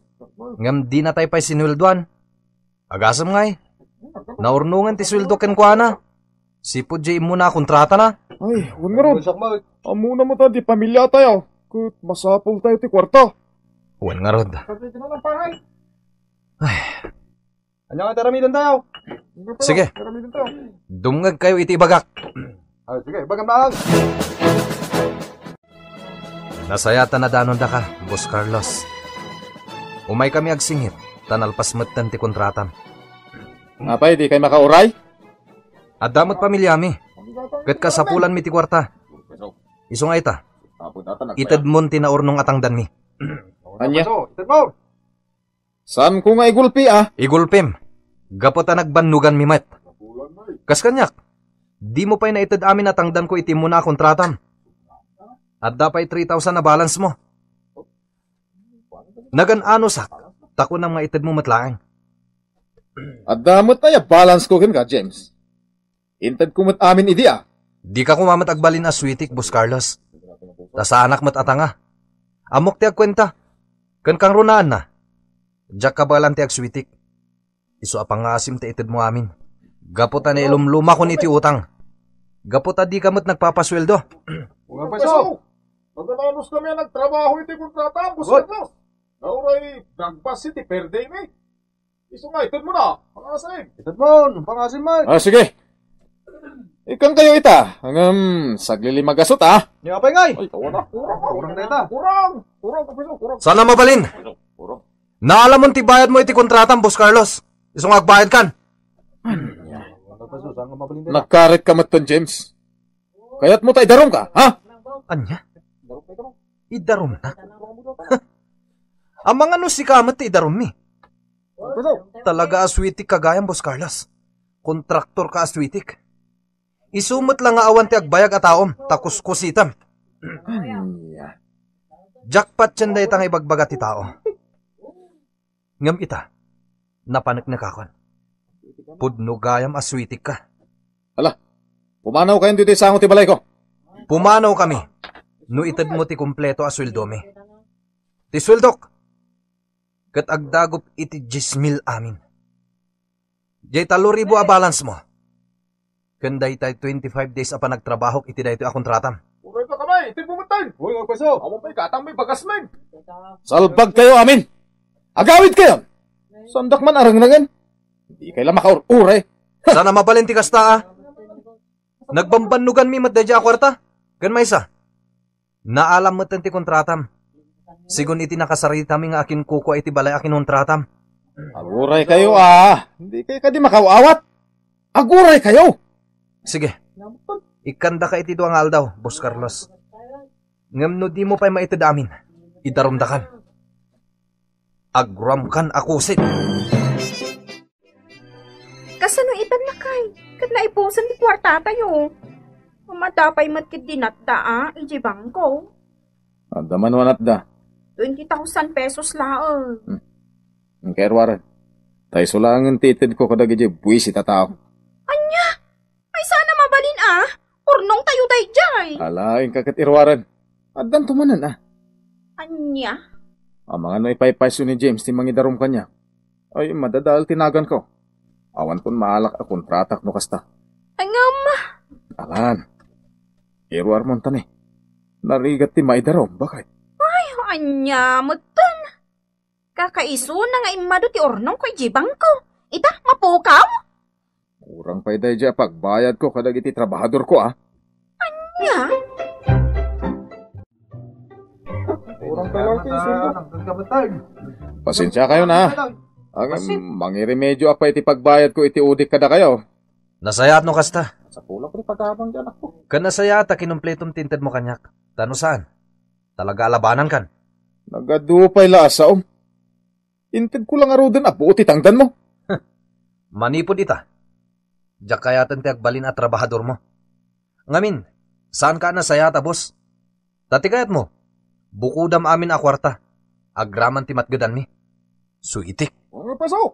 Ngem dinatay pay sinueldoan. Agasem ngay. Naurnongen ti sueldo kenkuana. Sipud diay immuna a kontratana. Ay, wen ngarud. Ammona met a di pamiliatayo. Ket masapultayo ti kuarta. Wen ngarud. Ay. Ania nga ti aramidentayo? Sige. Dumngegkayo iti ibagak. Ah, sige, ibagam lang. Nasayaat a nadanondaka, Boss Carlos. Umaykami agsingit, ta nalpas metten ti kontratam. Apay, dikay makauray? Adda met pamiliami, ket kasapulanmi ti kuarta. Isu nga ita, itedmon ti naurnong a tangdanmi. Ania? Itedmo. Saanko nga igulpi, a? Igulpim. Gapu ta nagbannoganmi met. Kas kaniak, dimo pay naited amin a tangdanko iti immuna a kontratam. Adda pay three thousand a balancemo. Nagan-anosak, ta kunam nga itedmo met laeng. Adda met aya balanceko kenka, James? Intedko met amin idi, a. Dika koma met agbalin a suitik, Boss Carlos. Ta saanak met a tanga. Ammok ti agkuenta. Ken kangrunaanna, diak kabaelan ti agsuitik. Isu a pangngaasim ti itedmo amin. Gapu ta nailumlumakon iti utang. Gapu ta dika met nagpapasueldo. Nga peso! Magananos kami a nagtrabaho iti kontrata, Boss Carlos. Nauray, nagbasi ti per day mi. Isu nga, itedmo na, pangasim. Itedmo, pangasim, Mike. Ah, sige. Ikkankayo ita. Ngem, saglilimagasut, a. Ni apay ngay? Ay, tawa na. Kurang, kurang na ita. Kurang, kurang, kurang, kurang. Saan a mabalin? Kurang. Naalamon ti bayadmo iti kontratam, Boss Carlos. Isu nga agbayadkan. Ano pa, sus? Saan nga mabalin dita? Nagkarit ka met ton, James. Kayatmo ta idarumka, ha? Ania? Idarumta? Amangan no sika met ti idarummi. Talaga a suitik ka gayam, Boss Carlos. Kontraktor ka a suitik. Isu met la nga awan ti agbayag a taom, ta kuskusitem. Ania? Jackpot yan dayta nga ibagbaga ti tao. Ngem ita, napaneknekakon. Pudno gayam a suitikka. Ala, pumanaw kayon ditoy sango ti balayko. Pumanaw kami, no itedmo ti kompleto a sueldomi. Ti sueldok, ket agdagup iti dies mil amin. Diay tallo ribu a balance mo. Ken daytay twenty-five days a panagtrabahok iti daytoy a kontratam. Uray ka kamay, itedmo metten. Uy, agpeso. Awan pay katang may bagas men. Salbag kayo amin. Agawid kayo. Sandak man arengnengen. Di kayo la makaur-uray. Sana mabalin ti kasta, a. Nagbambannugan mi met daydiay a kuarta. Ken maysa. Naalam metten ti kontratam. Sigun iti nakasaritami nga akinkukua iti balay a kinontratam. Aguray kayo, a. Hindi kayo kadi makaw-awat. Aguray kayo. Sige. Ikkandaka iti dua nga aldaw, Boss Carlos. Ngem no dimo pay maited amin, idarumdakan. Aguramkan a kusit. Kasano itan, lakay? Ket naipusan ti kuartatayo. Madapay met ket dinatda, a, idiay bangko. Adda man wanatda. Twenty thousand pesos laeng. Hmm. Inkay ruaren. Ta isu laengen ti itedko kadagiti buisit a tao. Ania? Ay, sana mabalin, a. Urnongtayo daydiay. Ala, inka ket iruaren. Addanto manen, a. Ania? Amangan no ipaypayso ni James ti mangidarum kaniak. Ay, madadael ti naganko. Awan kon maalak a kontratak no kasta. Ngem? Alan. Iruarmon ta ni. Narigat ti maidarum, baket. Ay, ania metten? Kakaisuna nga immadu ti urnongko idiay bangko. Ita, mapukaw? Kurang pay daydiay a pagbayadko kadagiti trabahadorko, a. Ania? Kurang pay lang ti isundo. Pasensia kayo na. Ngem, mangiremedio a pay ti pagbayadko iti udik kadakayo. Nasayaat no kasta. Sapulak ti pagabang ti anakko. Ken nasayaat a kinumpletom ti intedmo kaniak. Ta no saan, talaga a labanankan. Nagadu pay la a saom. Intedko la ngaruden a buot ti tangdanmo. Manipud ita, diak kayaten ti agbalin a trabahadormo. Ngamin, saanka a nasayaat a boss. Ta ti kayatmo, bukodam amin a kuarta, agraman ti matgedanmi. Suitik. Mga paso,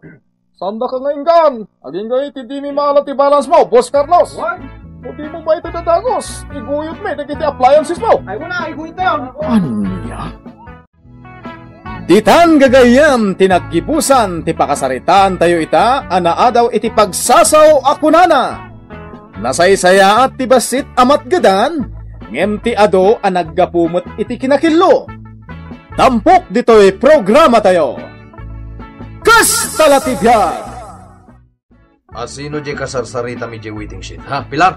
sanda ka nga inggan. Agingga iti dimi maala ti balance mo, Boss Carlos. What? O di mo ba iti dadagos? Iguyod mi dagiti appliances mo. Ay, wala, iguyod tayo. Ania? Ditan gagayyem ti naggibusan ti pakasaritaan tayo ita a naadaw iti pagsasao a kunana, nasaysayaat ti bassit a matgedan, ngem ti ado a naggapu met iti kinakillo. Tampok ditoy programa tayo. Kasta la ti biag! Asino diay kasarsaritam idiay waiting shed, ha, Pilar?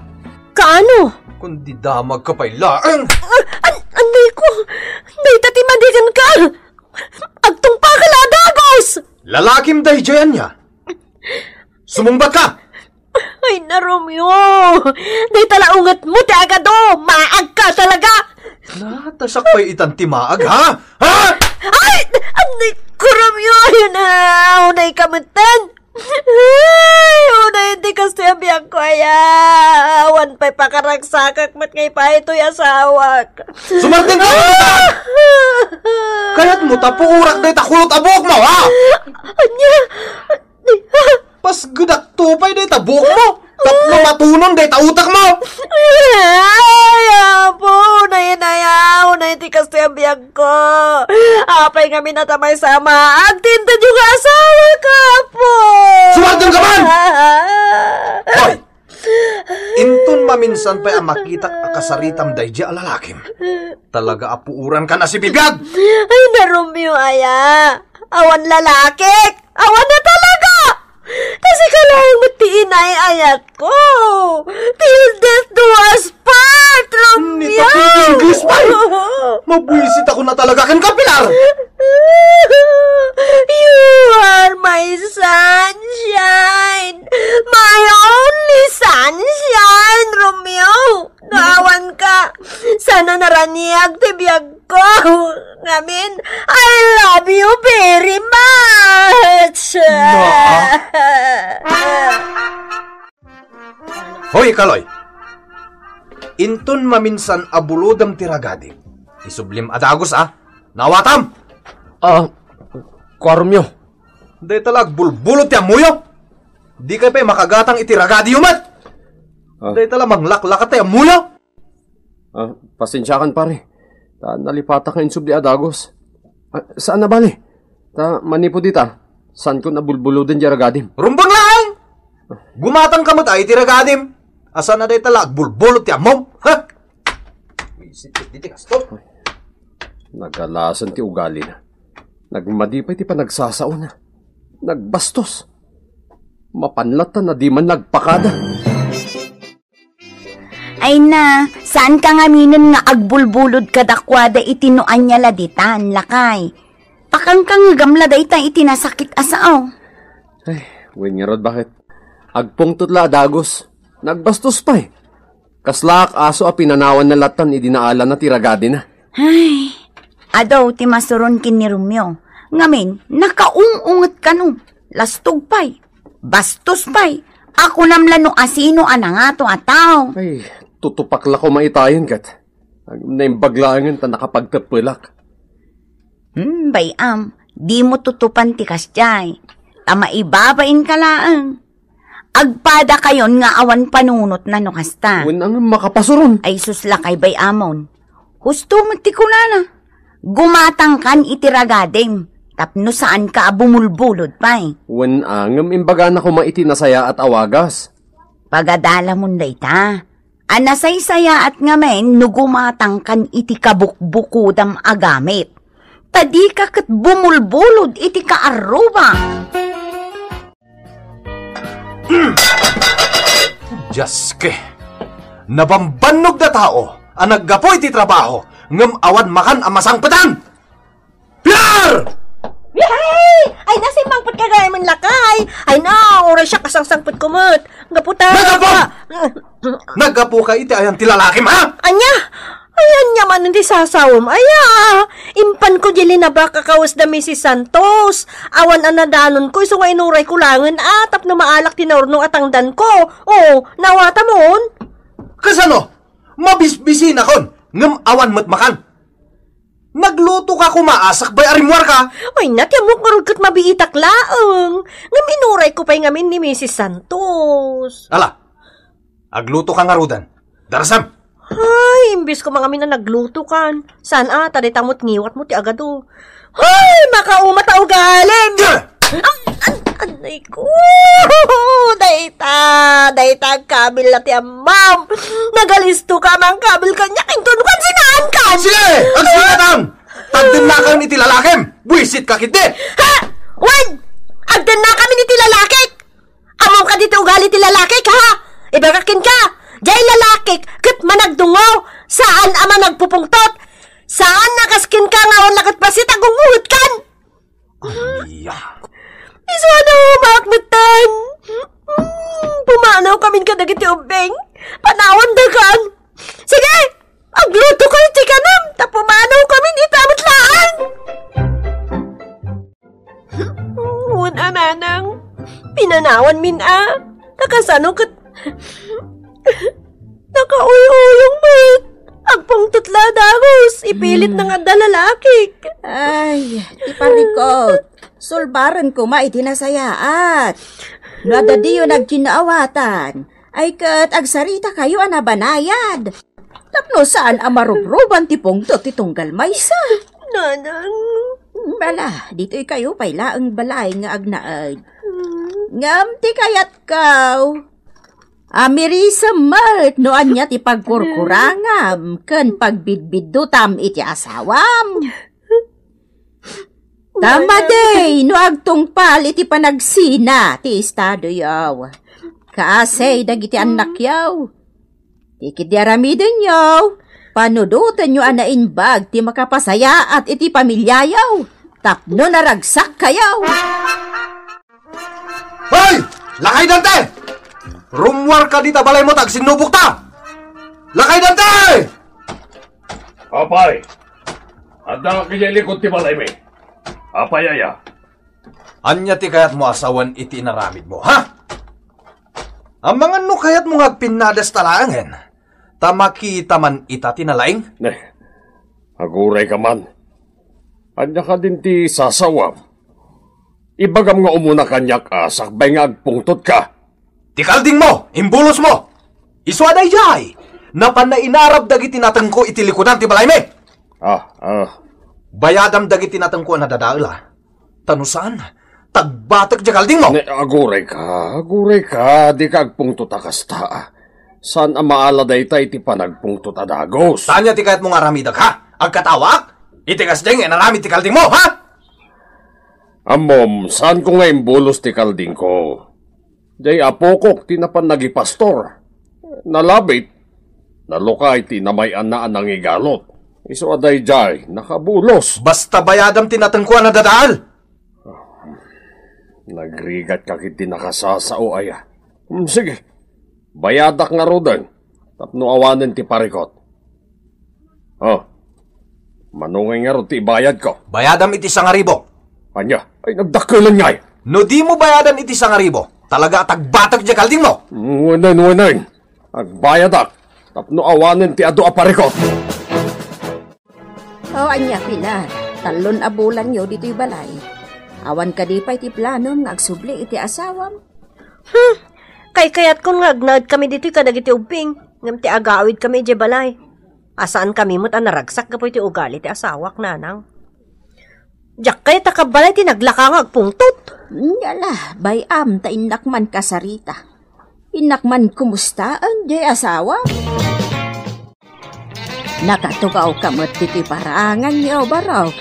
Kaano? Kundi damagka pay laeng! Ah, an-, anay ko! Dayta ti madigan ka! Agtungpaka la a dagos! Lalakim daydiay ania? Sumungbat ka! Ay na, Romeo! Dayta la unget mo ti agado! Maag ka talaga! Natasak pay itan ti maag, ha? Ha? Ay! Anay ko, Romeo! Ay na! Unay ka metten! Ay, unay ti kastoy a biag ko, aya. Awan pay pakaragsakak met nga ipaay toy asawak. Sumardeng ka! Kayatmo ta puurak dayta kulot a buokmo, ha? Ania? Pasgedak to pay dayta buokmo. Tapno matunon dayta utekmo. Ay, Apo, unay, unay, unay ti kastoy a biag ko. Apay ngamin a ta maysama, agtintedyo nga asawak, Apo! Sumardeng ka man! Hoy! Inton maminsan pay a makitak a kasaritam daydiay a lalakim, talaga a puorankan a sibibiag! Ay na, Romeo, aya! Awan lalakik! Awan na talaga! Ta sika laeng met ti inay-ayatko! Till death do us part, Romeo! Nita, English pay! Mabuisit ako na talaga ken ka, Pilar! You are my sunshine! My only sunshine, Romeo! No awan ka, saan a naraniag ti biag ko. Ngamin, I love you very much! Naa. Hoy, Kaloy! Inton maminsan a bulodem ti ragadim, isublim a dagus, a. Naawatam! Ah, kua, Romeo. Dayta la agbulbulod ti ammoyo. Dikay pay makagatang iti ragadiyo met. Ah. Dayta la manglaklakat ti ammoyo. Ah, pasensiakan, pare. Ta nalipatak nga insubli a dagus. Ah, saan a bale. Ta manipud ita, saanko a bulbuloden diay ragadim. Rumbeng laeng! Gumatang ka met a iti ragadim. A saan a dayta la agbulbulod ti ammom. Ha? Wisit ket diti kasto. Nagalasen ti ugalina. Nagmadi pay ti panagsasaona. Nagbastos. Mapan latta a diman nagpakada. Ay na, saanka ngaminen nga agbulbulod kadakuada iti no ania la ditan, lakay. Pakanka nga gamla dayta iti nasakit a sao. Ay, wen ngarud, baket? Agpungtot la a dagus. Nagbastos pay. Kaslaak aso a pinanawanna lattan idi naalana ti ragadina. Ay, adu ti masuron ken ni Romeo. Ngamin, nakaung-unget kano. Lastog pay. Bastos pay. A kunam la no asino a nangato a tao. Ay, tutupak la koma itayen ket. Naimbag laengen ta nakapagteppelak. Hmm, bay-am, dimo tutupan ti kasdiay. Ta maibabainka laeng. Agpadakayon nga awan panunotna no kasta. Wen a ngem makapasuron. Ay sus, lakay, bay-amon. Husto met ti kunana. Gumatangkan iti ragadim, tapno saanka a bumulbulod pay. Wen a ngem imbagana koma iti nasayaat a wagas. Pagadalamon dayta. A nasaysayaat ngamin no gumatangkan iti kabukbukodam a gamit. Ta dika ket bumulbulod iti kaarruba. Diaske! Nabambannog da tao a naggapu iti trabaho ngem awan makan a masangpetan! Pilar! Yay! Ay, nasimmangpet ka gayam lakay. Ay, na, uray siak a sangsangpetko met. Gapu ta Naggapu! Naggapu ka iti ayan ti lalakim, ha? Ania? Ay, ania man ti sasawem, aya? Impanko di linabak a kawes da Misis Santos. Awan a nadanonko, isu nga inurayko laengen, a, tapno maalak ti naurnong a tangdanko. O, nawatamon? Kasano? Mabisbisinakon, ngem awan met makan. Nagluto ka koma a sakbay a rimmuar ka. Ay, na, ti ammok ngarud ket mabiitak laeng. Ngem inurayko pay ngamin ni Misis Santos. Ala, agluto ka ngaruden. Darasem. Ay, imbes koma ngamin a nagluto kan. Saan a, ta dayta met ngiwatmo ti agado. Ay, makauma ta ugalim. Diyan! An-, an-, anay ko. Dayta, dayta agkabil la ti ammam. Nagalisto ka, mangkabil kaniak, inton kan sinaan kan. Sige, agsinatan. Tagdennakam iti lalakim. Buisit ka ketdi. Ha? Wen, agdennakam iti lalakik. Ammom kadi ti ugali ti lalakik, ha? Ibagak kenka, jay lalakik ket managdungngaw. Saan a managpupungtot. Saan a kas kenka nga awan la ket bassit a gungnguhetkan. Ania? Isu a naumaak metten. Mm, pumanaw kamin kadagiti ubbing. Panawandakan. Sige, agluto kayo ti kanam, ta pumanaw kamin ita met laeng. Wen a, nanang, pinanawanmin a. Nakasano ket nakauyuyong met. Agpungtot la a dagus, ipilit na nga adda lalakik. Ay, ti parikot. Sulbaren koma iti nasayaat. No adda diyo nagkinnaawatan, ay ket agsarita kayo a nabanayad. Tapno saan a marubruban ti pungtot ti tunggal maysa. Nanang. Bala, ditoy kayo pay laeng balay nga agnaed. Hmm. Ngem ti kayatko, amirisem met no ania ti pagkurkurangam ken pagbidbiddutam iti asawam. Ta madi no agtungpal iti panagsina ti estadoyo. Kaasi dagiti annakyo. Ti ketdi aramidenyo, panudotenyo a naimbag ti makapasayaat iti pamiliayo tapno naragsakkayo. Hoy! Lakay Dante! Rummuarka dita balaymo ta agsinnubokta! Lakay Dante! Apay, adda ka idiay likod ti balaymi. Apay aya? Ania ti kayatmo a sawen iti inaramidmo, ha? Amangan no kayatmo nga agpinnadasta laengen, ta makita man ita ti nalaing? Ne, agurayka man. Ania kadin ti sasawam? Ibagam nga umuna kaniak a sakbay nga agpungtotka. Ti kaldingmo, imbulosmo. Isu a daydiay, napanna inarab dagiti natengko iti likudan ti balaymi. Ah, ah. Bayadam dagiti natengko a nadadael, a. Ta no saan, tagbatek diay kaldingmo. Ne, agurayka, agurayka, dika agpungtot a kasta, a. Saan a maala dayta iti panagpungtot a dagus. Ta ania ti kayatmo nga aramidek, ha? Agkataoak? Iti kasdiay nga inaramid ti kaldingmo, ha? Ammom, saanko nga imbulos ti kaldingko. Diay apokok ti napan nagipastor. Nalabit. Nalukay ti namay-anna a nangigalot. Isu a daydiay, nakabulos. Basta bayadam ti natengko a nadadael. Nagrigatka ketdi nakasasao aya. Hmm, sige. Bayadak ngaruden tapno awanen ti parikot. Oh. Mano ngay ngarud ti ibayadko? Bayadam iti sangaribu. Ania? Ay, nagdakkelen ngay. No dimo bayadan iti sangaribu, talaga a tagbatek diay kaldingmo. Wenno, wenno. Agbayadak tapno awanen ti adu a parikot. O, ania, Pilar? Tallon a bulanyo ditoy balay. Awan kadi pay ti planom nga agsubli iti asawam? Hmm, kaykayatkon nga agnaed kami ditoy kadagiti ubbing, ngem ti agawid kami idiay balay. A saan kami met a naragsak gapu iti ugali ti asawak, nanang. Diak kayat a kabbalay ti naglaka nga agpungtot. Ala, bay-am ta innak man kasarita. Innak man kumustaen diay asawam. Nakatugawka met ditoy paranganyo, barok.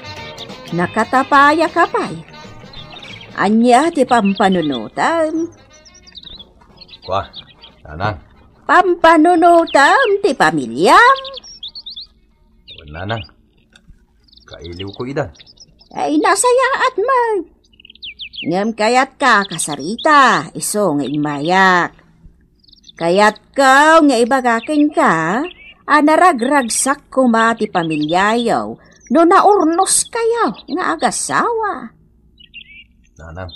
Nakatapayaka pay. Ania ti pampanunotam? Kua, nanang. Pampanunotam ti pamiliam? Wen, nanang. Kailiwko idan. Ay, nasayaat man. Ngem kayatka, kasarita, isu nga immayak. Kayatko nga ibaga kenka a naragragsak koma ti pamiliayo no naurnoskayo nga agasawa. Nanang.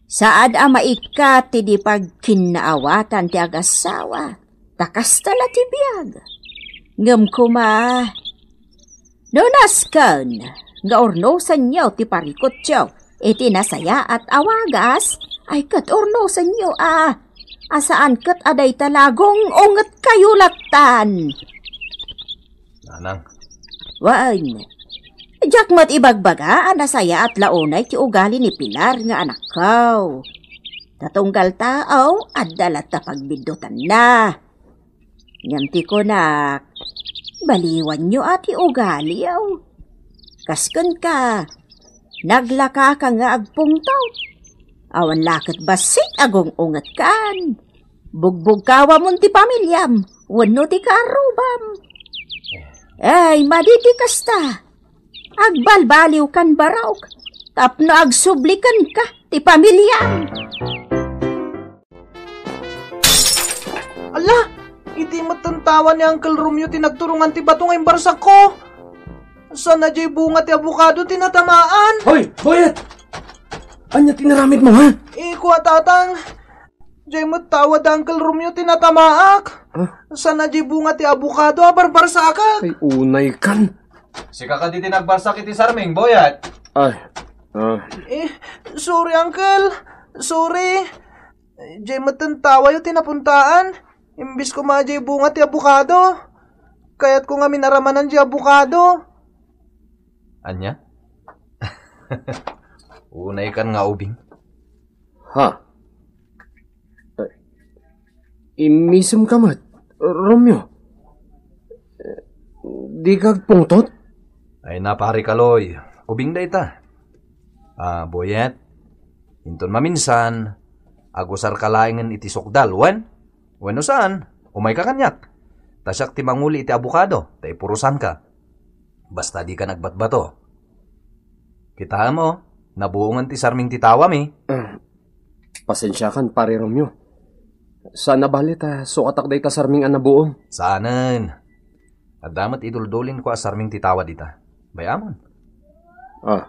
Saan a maikkat ti di pagkinnaawatan ti agasawa, ta kasta la ti biag. Ngem koma, no nasken nga urnosenyo ti parikutyo iti nasayaat a wagas, ay ket urnosenyo a, a saan ket a dayta la gung-ungetkayo lattan. Nanang. Wen, diak met ibagbaga a nasayaat la unay ti ugali ni Pilar nga anakko. Ta tunggal tao, adda latta pagbiddutanna. Ngem ti kunak, baliwanyo a ti ugaliyo. Kas kenka, naglakaka nga agpungtot. Awan la ket bassit a gung-ungetkan. Bugbugkawamon ti pamiliam wenno ti kaarrubam. Ay, madi ti kasta. Agbalbaliwkan barok tapno agsublikenka ti pamiliam. Alla! Idi met tawa ni Uncle Romeo ti nagturongan ti bato nga imbarsakko. Saan a diay bunga ti abukado ti natamaan? Hoy, Boyet! Ania ti inaramidmo, ha? Ikua, Tatang. Diay met tawa da Uncle Romeo ti natamaak. Ah? Saan a diay bunga ti abukado a barbarsakak. Ay, unaykan. Sika kadi ti nagbarsak iti sarming, Boyet? Ay, ah. Eh, sorry, Uncle. Sorry. Diay met tawayo ti napuntaan. Imbis koma diay bunga ti abukado. Kayatko ngamin aramanan diay abukado. Ania? Unaykan nga ubing. Ha? Eh, immisem ka met, Romeo? Eh, di ka agpungtot? Ay na, Pare Kaloy, ubing dayta. Ah, Boyet, inton maminsan, agusarka laengen iti sukdal, wen? Wenno saan, umayka kaniak. Ta siak ti manguli iti abukado, ta ipurosanka. Basta dika nagbatbato. Kitaem, nabuongen ti sarming ti tawami. Ah, pasensiakan, Pare Romeo. Saan a bali ta sukatak dayta sarming a nabuong. Saanen. Adda met iduldulinko a sarming ti tawa dita. Bay-amon. Ah.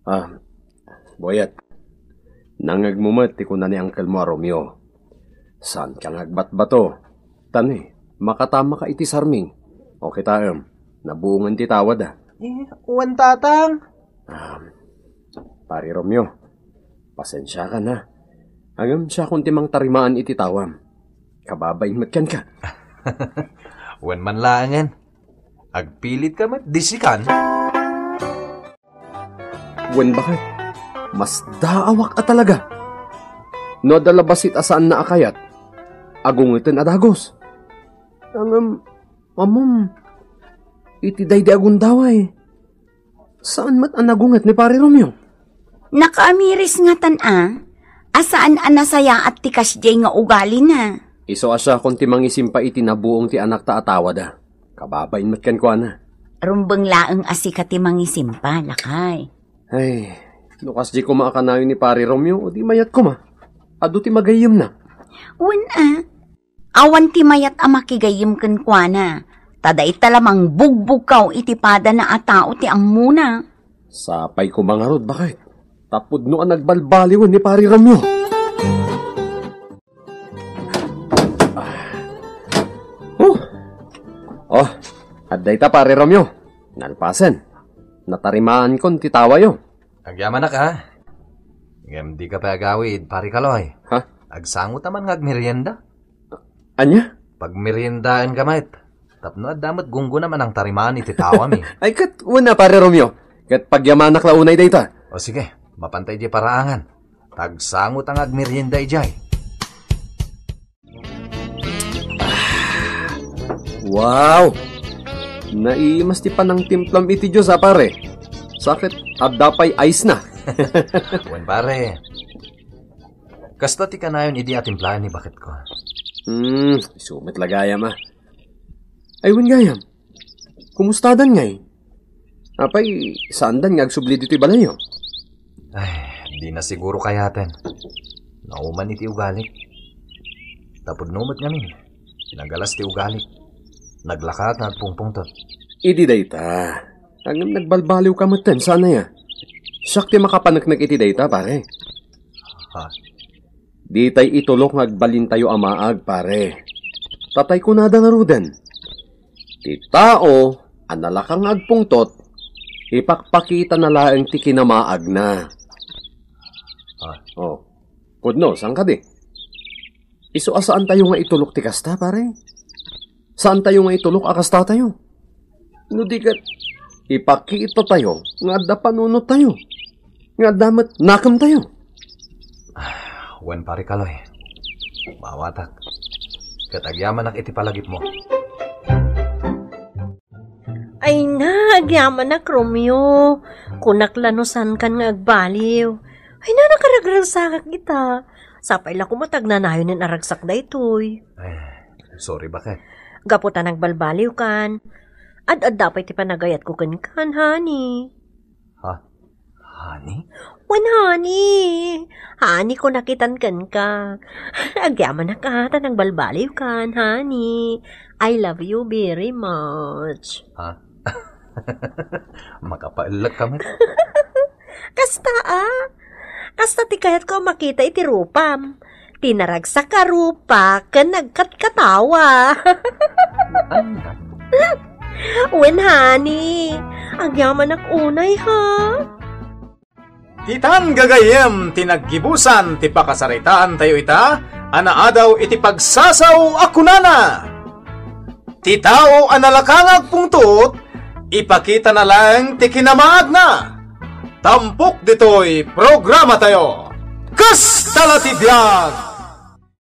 Ah, Boyet, nangngegmo met ti kuna ni uncle mo a Romeo. Saanka nga agbatbato. Ta ni, makatamaka iti sarming. O kitaem, nabuongen ti tawada. Eh, wen, Tatang. Ah, Pare Romeo, pasensiakan, ha. Ngem siakon ti mangtarimaan iti tawam. Kababain met kenka. Wen man laengen. Agpilitka met, disikan. Wen, baket, masdaawak a talaga. No adda la bassit a saanna a kayat, agungeten a dagus. Ngem, ammom, iti daydi a gundaway, saan met a nagunget ni Pare Romeo. Nakaamiris ngatan a, a saan a nasayaat ti kasdiay nga ugalina. Isu a siakon ti mangisimpa iti nabuong ti anakta a tawada. Kababain met kenkuana. Rumbeng laeng a sika ti mangisimpa, lakay. Ay, no kasdi koma a kanayon ni Pare Romeo, o di mayat koma. Adu ti magayyemna. Wen a, awan ti mayat a makigayyem kenkuana. Ta dayta la mangbugbugkaw iti padana a tao ti ammona. Sapay koma ngarud, baket. Ta pudno a nagbalbaliwen ni Pare Romeo. Oh. Oh, adda ita, Pare Romeo. Nalpasen. Natarimankon ti tawayo. Agyamanak, a. Ngem dika pay agawid, Pare Kaloy. Ha? Agsango ta man nga agmerienda. Ania? Pagmeriendaenka met. Tapno adda met gunggonam a nangtarimaan iti tawami. Ay, ket wen a, Pare Romeo. Ket pagyamanak la unay dayta. O sige, mapanta idiay paraangan. Agsango ta nga agmerienda idiay. Wow! Naiimas ti panangtimplam iti juice, a, pare. Sa ket adda pay ice na. Wen, pare. Kasta ti kanayon idi a timplaen ni baketko. Hmm, isu met la gayam, a. Ay, wen gayam. Kumustadan ngay? Apay, saandan nga agsubli ditoy balayyo? Ay, di na siguro kayaten. Nauman iti ugalik. Tapudno met ngamin, nagalas ti ugalik. Naglaka nga agpungpungtot. Idi dayta, ngem nagbalbaliwka metten, saan aya? Siak ti makapaneknek iti dayta, pare. Ha? Ditay itulok nga agbalintayo a maag, pare. Tatay kunada ngaruden, ti tao a nalaka nga agpungtot, ipakpakitana laeng ti kinamaagna. Ah. Oh. Pudno, saan kadi? Isu a saantayo nga itulok ti kasta, pare. Saantayo nga itulok a kastatayo. No di ket, ipakitatayo nga adda panunottayo, nga adda met nakemtayo. Ah, wen, pare Kaloy, maawatak. Ket agyamanak iti palagipmo. Ay na, agyamanak, Romeo. Kunak la no saankan nga agbaliw. Ay na, nakaragragsakak ita. Sapay la koma ta agnanayon nga aragsak daytoy. Ay, sorry, baket. Gapu ta nagbalbaliwkan. Ad-adda pay ti panagayatko kenkan, honey. Ha? Honey? Wen, honey. Honey, kunak itan kenka. Agyamanak a ta nagbalbaliwkan, honey. I love you very much. Ha? Makapaellek ka met. Kasta, ah. Kasta ti kayatko a makita iti rupam. Ti naragsak a rupa ken nagkatkatawa. Wen, honey. Agyamanak unay, ha? Ditan gagayyem ti naggibusan ti pakasaritaantayo ita a naadaw iti pagsasao a kunana, "Ti tao a nalaka nga agpungtot, ipakitana laeng ti kinamaagna." Tampok ditoy programatayo. Kasta la ti biag!